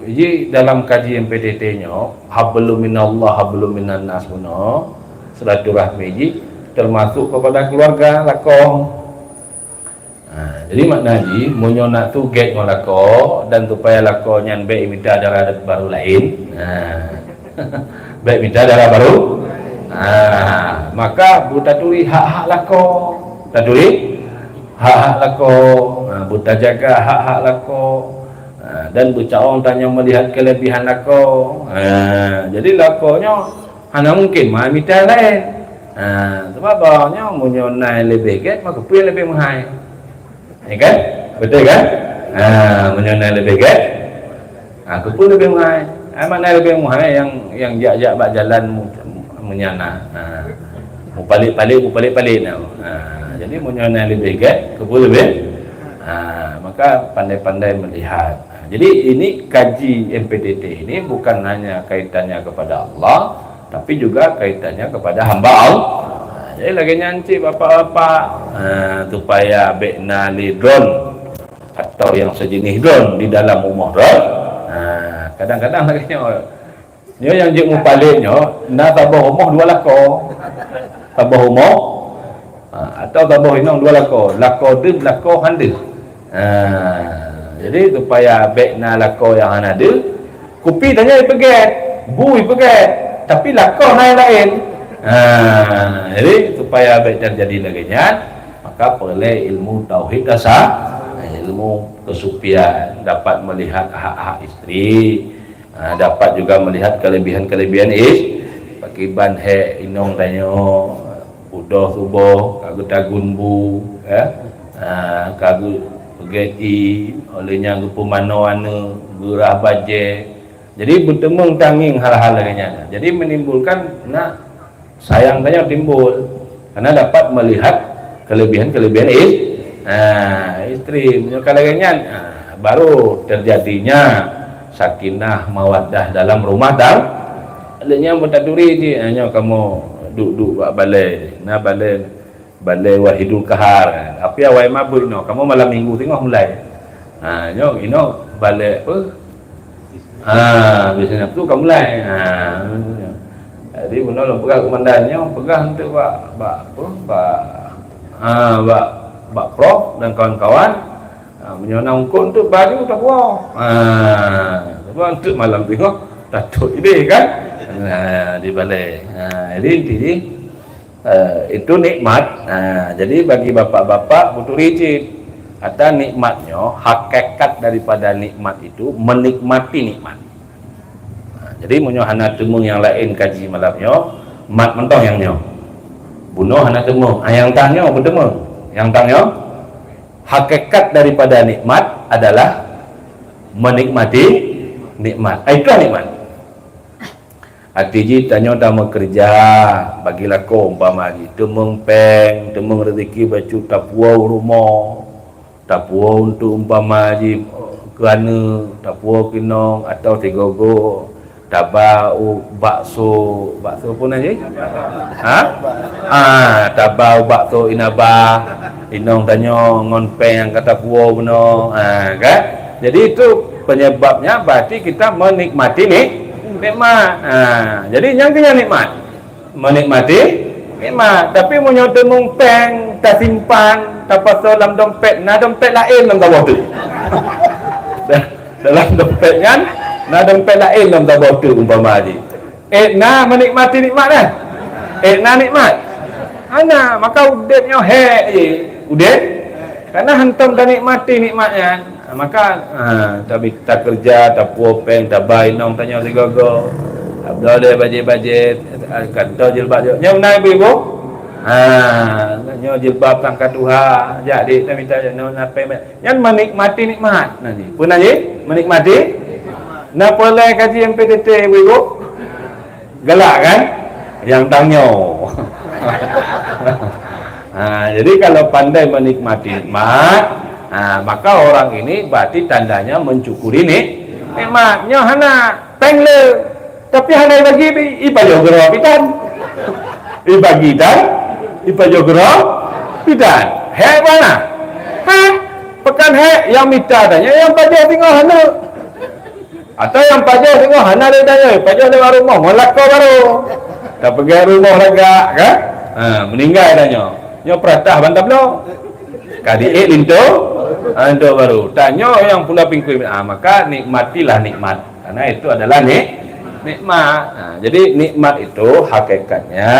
ji dalam kaji M P T T nyoe, hablum minallah, hablum minan nas bunoe, silaturahmi ji termasuk kepada keluarga lakoe. Ha, jadi makna jih, meunyoe nak su gét ngon lakoe dan supaya lakoe nyan bèk mita dara baru laén. Ha. Bèk mita dara baru. Ha, maka beutaturi hak-hak lakoe. Taturi hak-hak lakoe. Ha, beutajaga hak-hak lakoe. Ha, dan beucaông tanyoe meulihat keulebihan lakoe. Ha, jadi lakoe nyoe hana mungken meuhai mita laén. Ha, sabab awaknyoe meunyoe na nyang leubeh gét, maka keupeue nyang leubeh meuhai? Ya kan? Beutôi kan? Ha, meunyoe na nyang leubeh gét, ha, keupeue leubeh meuhai? Ha, makna leubeh meuhai nyang, nyang jak-jak bak jalan mu-, meunyan na. Ha. Mupalét-palét, mupalét-palét na. Ha, jadi meunyoe na nyang leubeh gét, keupeue leubeh? Ha, maka pandai-pandai melihat. Ha, jadi ini kaji M P T T ini bukan hanya kaitannya kepada Allah, tapi juga kaitannya kepada hamba Allah. Ha, jadi lagèe nyan cit bapak-bapak, ha, supaya bèk na lé drone atau yang sejenis drone di dalam rumoh droe. Ha, kadang-kadang lagèe nyoe. Nyoe nyang jeuet mupalét nyoe, na saboh rumoh dua lakoe. Saboh rumoh, ha, atau saboh inong dua lakoe. Lakoe deuh, lakoe han deuh. Ha, jadi supaya bèk na lakoe nyang hana deuh, kupi tanyoe ipeugét, bu ipeugét, tapi lakoe na nyang laén. Ha, jadi supaya bèk terjadi lagèe nyan, maka peureulèe ilmu tauhid tasawuf, ilmu kesufian, dapat melihat hak-hak isteri, ha, dapat juga melihat kelebihan-kelebihan is-, pakiban hék inong tanyoe, udoh suboh ka geutagun bu, ya. Ha, ka geupeugét ie, óh lheueh nyan geupeumanoe aneuk, geurhah bajèe. Jadi beuteumeung tangieng hal-hal lagèe nyan. Jadi menimbulkan na sayang tanyoe timbul karena dapat melihat kelebihan-kelebihan is-, ha, isteri. Meunyoe ka lagèe nyan, ha, baru terjadinya sakinah mawaddah dalam rumah tang-, lheueh nyan beutaturi jih, ha, nyoe kamoe duek-duek bak balèe, na balèe, balèe Wahidul Kahar. Tapi awai mabeuet nyoe, kamoe malam minggu singoh mulai. Ha, nyoe inoe balèe apa? Ha, biasanya tu ka mulai. Ha. Jadi bunoe lôn peugah komandan nyoe, peugah untuk bak, bak apa? Bak, ha, bak, bak prof dan kawan-kawan. Ha, meunyoe na eungkôt tu baju tapuwoe. Ha, sebab untuk malam singoh tatot idéh kan. Ha, di balèe. Ha, jadi inti jih Eh, itu nikmat. Ha, jadi bagi bapak-bapak, beuturi cit. Kata nikmat nyoe, hakikat daripada nikmat itu menikmati nikmat. Ha, jadi meunyoe hana teumeung nyang laén kaji malam nyoe, mat mantong nyang nyoe. Bunoe hana teumeung, ha, nyang tang nyoe beuteumeung. Nyang tang nyoe, hakikat daripada nikmat adalah menikmati nikmat. Ha, itu nikmat. Arti jih tanyoe tameukeureuja bagi lakoe umpama jih, teumeung péng, teumeung reuzeki bacut tapuwoe u rumoh, tapuwoe untuk umpama jih keu aneuk, tapuwoe keu inong atau sigoe-goe Taba u bakso, bakso pun aja. Ha? Ah, taba u bakso inabah, inong tanyoe ngon péng nyang ka tapuwoe bunoe. Ha, kan? Jadi itu penyebabnya berarti kita menikmati ni, nikmat. Ha, jadi nyang keuh nyan nikmat. Menikmati nikmat. Tapi meunyoe teumeung péng tasimpan, tapasoe lam dompet, na dompet laén lam saboh teuk. Dalam dompet nyan na dompet laén lam saboh teuk umpama jih. Eh, na menikmati nikmat dah? Eh, na nikmat? Hana, maka udeb nyoe hék jih. Udeb? Karena hantom tanikmati nikmat nyan. Ha, maka, ha, tabi-, takeureuja, tapuwoe péng, taba inong tanyoe sigoe-goe. Tabloe lé bajée-bajée, ha, kantô jilbab jih. Nyoe na ibu-ibu? Ha, nyoe jilbab tangka tuha, jak dik, tamita jak nyoe na péng. Nyan menikmati nikmat. Nah, ni. Peue na jih? Menikmati? Na peureulée kaji M P T T, ibu-ibu? Galak kan? Nyang tanyoe. Ha, jadi kalau pandai menikmati nikmat, ha, maka orang ini berarti tandanya mensyukuri ni-, nikmat. Nyoe hana, péng le. Tapi hana ibagi, ipajoh keudroe bidan. Ibagi dan ipajoh keudroe bidan. Hék bana? Hék. Pakon hék, nyang mita tanyoe, nyang pajoh singoh hana. Atawa nyang pajoh singoh hana lé tanyoe, pajoh lewat rumoh, ngon lakoe barô. Tapeugét rumoh lagak, kan? Ha, meuninggai tanyoe. Nyoe peuratah ban tabloe. Ka diék linto, ha, linto barô. Tanyoe nyang pula pingkui. Ha, maka nikmatilah nikmat. Karena itu adalah ni-, nikmat. Ha, jadi nikmat itu hakikatnya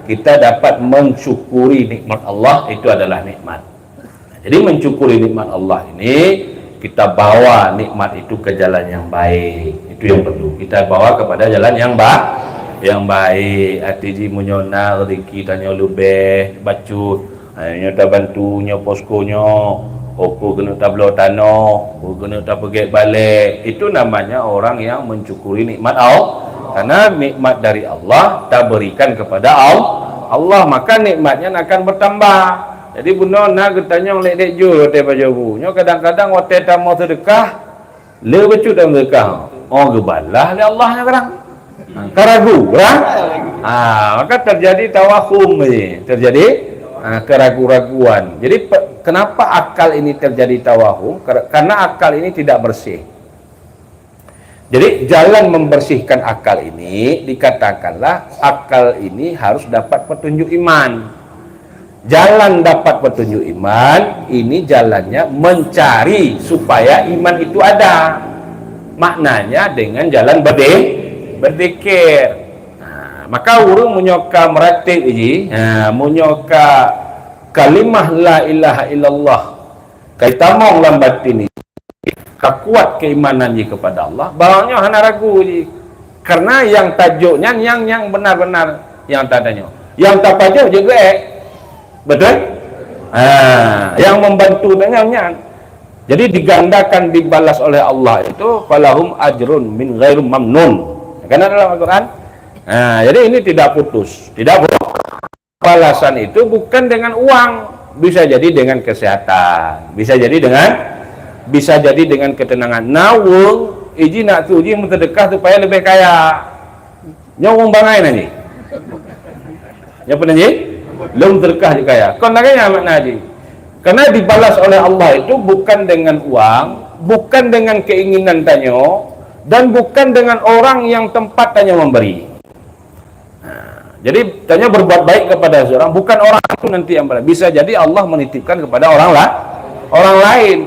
kita dapat mensyukuri nikmat Allah, itu adalah nikmat. Jadi, mensyukuri nikmat Allah ini, kita bawa nikmat itu ke jalan yang baik. Itu yang perlu. Kita bawa kepada jalan yang ba-, yang baik. Arti jih, meunyoe na rezeki tanyoe leubeh bacut, ha, nyoe tabantu, nyoe posko nyoe, peue keuneuk tabloe tanoh, peue keuneuk tapeugét balek. Itu namanya orang yang mensyukuri nikmat Allah. Karena nikmat dari Allah taberikan kepada Al-, Allah, maka nikmat nyan akan bertambah. Jadi, bunoe na geutanyong lé dék jeuet watée pajoh bu. Nyoe kadang-kadang watée tamong seudeukah, le bacut lam seudeukah. Oh, geubalah lé Allah nyoe kadang. Ha, ka ragu, kan? Ha, maka terjadi tawahum ni. Terjadi, ha, keragu-raguan. Jadi, pe-, kenapa akal ini terjadi tawahum? Kar-, karena akal ini tidak bersih. Jadi, jalan membersihkan akal ini, dikatakanlah akal ini harus dapat petunjuk iman. Jalan dapat petunjuk iman, ini jalannya mencari supaya iman itu ada. Maknanya dengan jalan berde-, berzikir. Ha, maka ureuëng meunyoe ka meuratéb jih, ha, meunyoe ka kalimah la ilaha illallah, ka jitamong lam batin jih, ka kuat keimanan jih kepada Allah, barang nyoe hana ragu jih. Karena nyang tajok nyan, nyang, nyang benar-benar nyang tatanyoe. Nyang tapajoh jeuet geuék. Betul? Ha, nyang membantu tanyoe nyan. Jadi digandakan dibalas oleh Allah itu, "Falahum ajrun min ghairum mamnun." Kan ada dalam Al-Quran? Ha, jadi ini tidak putus, tidak putus. Balasan itu bukan dengan uang, bisa jadi dengan kesehatan, bisa jadi dengan, bisa jadi dengan ketenangan. Nawang, iji nak tu, iji meuseudeukah supaya leubeh kaya. Nyoe ureuëng bangai na jih. Nyoe peue na jih? Lôn meuseudeukah jeuet kaya. Kon lagée nyan makna jih. Karena dibalas oleh Allah itu bukan dengan uang, bukan dengan keinginan tanyoe, dan bukan dengan orang yang tempat tanyoe memberi. Ha, jadi, tanyoe berbuat baik kepada seorang, bukan orang itu nanti yang ber-, bisa jadi Allah menitipkan kepada orang la-, orang lain.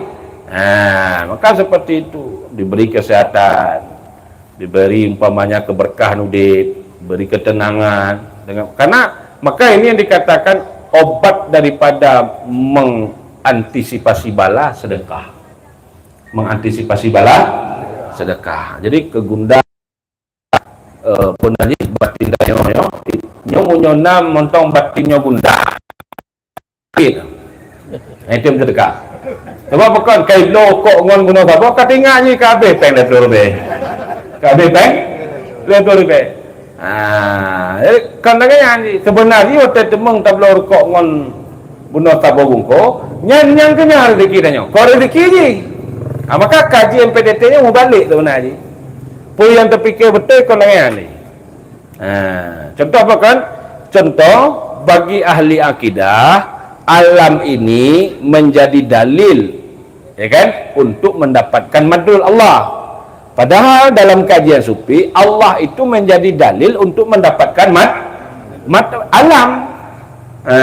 Ha, maka seperti itu, diberi kesehatan, diberi umpamanya keberkahan udeb, diberi ketenangan. Dengan, karena, maka ini yang dikatakan obat daripada mengantisipasi bala, sedekah. Mengantisipasi bala, sedekah. Jadi, kegundahan eh, peue na jih batin tanyoe nyoe, nyoe meunyoe na mantong batin nyoe gundah. Sakét. Nah, itu meuseudeukah. Sebab pakon, ka ibloe rukok ngon bunoe saboh, ka teuingat jih ka habéh péng lhèe ploh ribèe. Ka habéh péng lhèe ploh ribèe. Ah, jadi, kon lagèe nyan jih. Seubeuna jih watèe teumeung tabloe rukok ngon bunoe saboh bungkôh, nyan nyang keunyan rezeki tanyoe. Kon rezeki jih. Ah, maka kaji M P T T nyoe mubalek seubeuna jih. Peue nyang teupike beutôi kon lagée nyan lé. Ha, contoh apa kan? Contoh, bagi ahli akidah, alam ini menjadi dalil, ya kan, untuk mendapatkan madul Allah. Padahal dalam kajian sufi, Allah itu menjadi dalil untuk mendapatkan mad-, mad-, alam. Ha,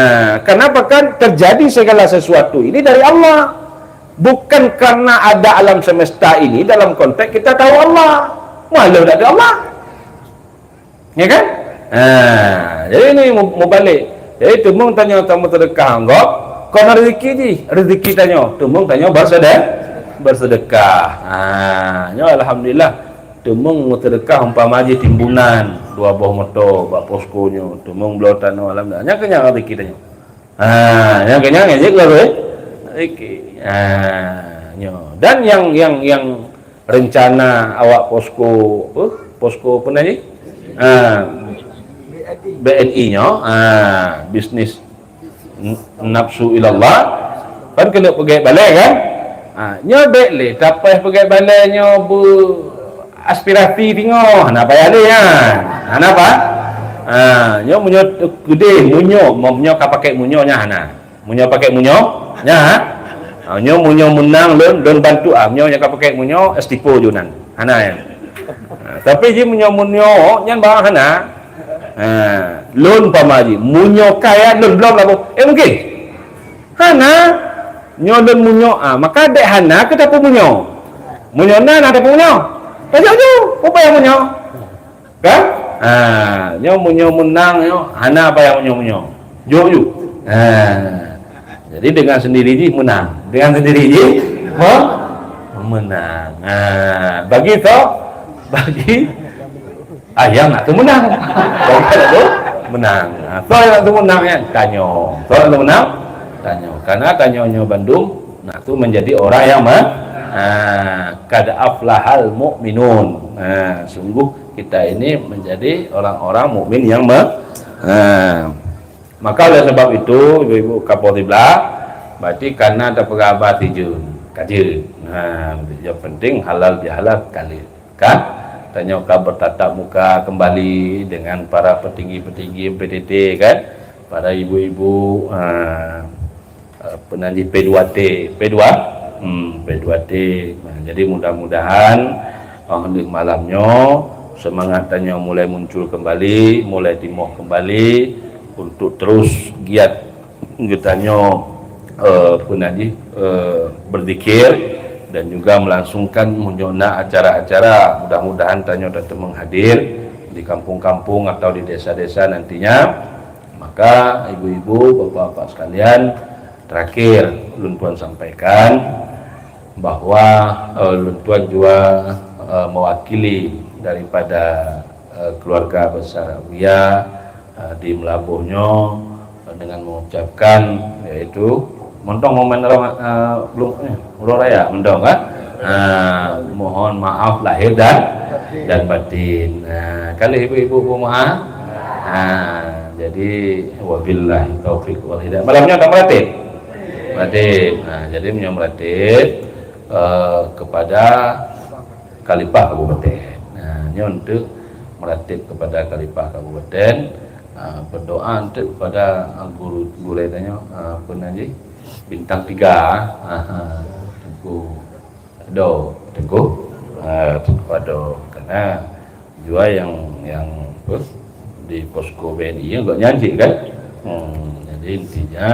kenapa kan terjadi segala sesuatu ini dari Allah? Bukan karena ada alam semesta ini dalam konteks kita tahu Allah. Malah tak ada Allah. Ya kan? Ha, jadi ini mu-, mubalik. Jadi teumeung tanyoe tamu sedekah anggap, kon rezeki jih, rezeki tanyoe. Teumeung tanyoe bersede-, bersedekah. Ha, nyoe alhamdulillah. Teumeung meusedekah umpama jih timbunan, dua boh moto bak posko nyoe. Teumeung bloe tanoh, alhamdulillah. Nyan keuh nyan rezeki tanyoe. Ha, nyang kenyang nyang jeuet lagée rezeki. Ha, nyoe. Dan yang, yang, yang rencana awak posko, apa? Posko apa nama? Ha, B N I nyoe. Ha, bisnis n-, nafsu ilallah. Kan kena peugét balai kan? Ha, nyoe bék lé tapai peugét balai nyoe bu aspirasi tingoh, hana payah lé nyan. Hana apa? Ha, nyoe meunyoe keudeh meunyoe, meunyoe ka pakai meunyoe nyan hana. Meunyoe pakai meunyoe, nyan ha. Ha, nyoe meunyoe meunang lôn, lôn bantu ah. Meunyoe nyang ka pakai meunyoe, estipo ju nan. Hana nyan. Ha, tapi ji meunyoe meunyoe nyan barang hana. Ha, lôn pama ji, meunyoe kaya lôn bloe laboh. Eh mungkin. Hana. Nyoe lôn meunyoe, ah, maka dek hana keu tapeumeunyoe. Meunyoe na, na tapeumeunyoe. Tajak ju, upaya meunyoe. Kan? Ha, nyoe meunyoe meunang nyoe, hana payah meunyoe-meunyoe. Jok ju. Ha. Jadi dengan sendiri jih meunang. Dengan sendiri jih me-, meunang. Ha, bagi tu, bagi ayam nak tu meunang. Bagi tu meunang. Ha, tu yang nak tu meunang ya, tanyoe. Tu yang nak tu meunang, tanyoe. Karena tanyoe nyoe bandum nak tu menjadi orang yang me-, ha, kad aflahal mu'minun. Ha, sungguh kita ini menjadi orang-orang mukmin yang me-, ha. Maka oleh sebab itu, ibu-ibu kapol siblah, berarti kana tapeugah haba sijeuen, ka jeuet. Ha, yang penting halal bihalal kali. Kan? Tanyoe ka bertatap muka kembali dengan para petinggi-petinggi P T T, kan? Para ibu-ibu, ha, eh, peunan jih P dua T, P dua, hmm, P dua T. Nah, jadi mudah-mudahan, oh, di malam nyoe, semangat tanyoe mulai muncul kembali, mulai timoh kembali untuk terus giat geutanyoe, eh, peunan jih, eh, berzikir dan juga melangsungkan meunyoe na acara-acara. Mudah-mudahan tanyoe tateumeung hadir di kampung-kampung atau di desa-desa nantinya. Maka ibu-ibu, bapak-bapak sekalian, terakhir lôn tuan sampaikan bahwa, eh, lôn tuan jua, eh, mewakili daripada, eh, keluarga besar Abuya, eh, di Meulaboh nyoe, eh, dengan mengucapkan, yaitu, mantong momen, eh, belum, eh, uroe raya, mantong kan? Ha, mohon maaf lahir dan, dan batin. Ha, ka lheueh ibu-ibu peue meu'ah? Ha, jadi wabillahi taufiq wal hidayah. Malam nyoe ka meuratéb? Meuratéb. Ha, jadi meunyoe meuratéb, eh, kepada Khalifah Kabupaten. Ha, nyoe untuk meuratéb kepada Khalifah Kabupaten, ha, berdoa untuk kepada, ha, guru, gurée tanyoe, ha, peue nan jih? Bintang tiga, ha, ha, Teungku Ado, Teungku, ha, Teungku Ado. Karena jua yang, yang, apa, di posko B N I nyan gobnyan cit kan. Hmm, jadi intinya,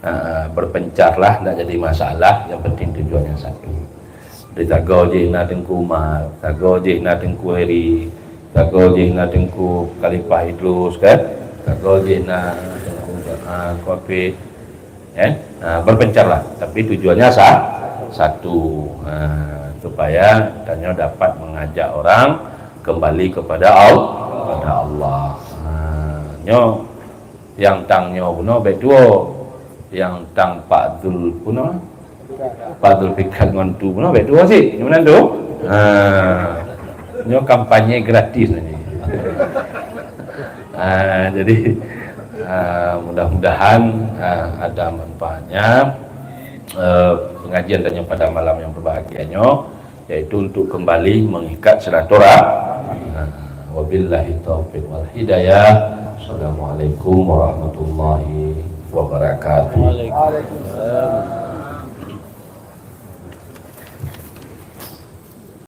ha, berpencarlah, tak jadi masalah, yang penting tujuannya satu. Di sagoe jih na Teungku Umar, sagoe jih na Teungku Heri, sagoe jih na Teungku Khalifah Idrus kan, sagoe jih na Teungku, ha, Teungku Hafid. Ya, ha, berpencarlah, tapi tujuannya sa-, satu, ha, supaya tanyoe dapat mengajak orang kembali kepada Al-, kepada Allah. Ha, nyoe nyang tang nyoe bunoe bék tuwoe, nyang tang Pak Zul bunoe, Pak Zulfikar ngon tu bunoe bék tuwoe cit, nyoe meunan tu. Ha, nyoe kampanye gratis nyoe. Ha, jadi, ha, mudah-mudahan, ha, ada manfaatnya, eh, pengajian tanyoe pada malam yang berbahagia nyoe. yaitu untuk kembali mengikat silaturahmi. Nah, wabillahi taufiq wal hidayah. Assalamualaikum warahmatullahi wabarakatuh. Waalaikumsalam.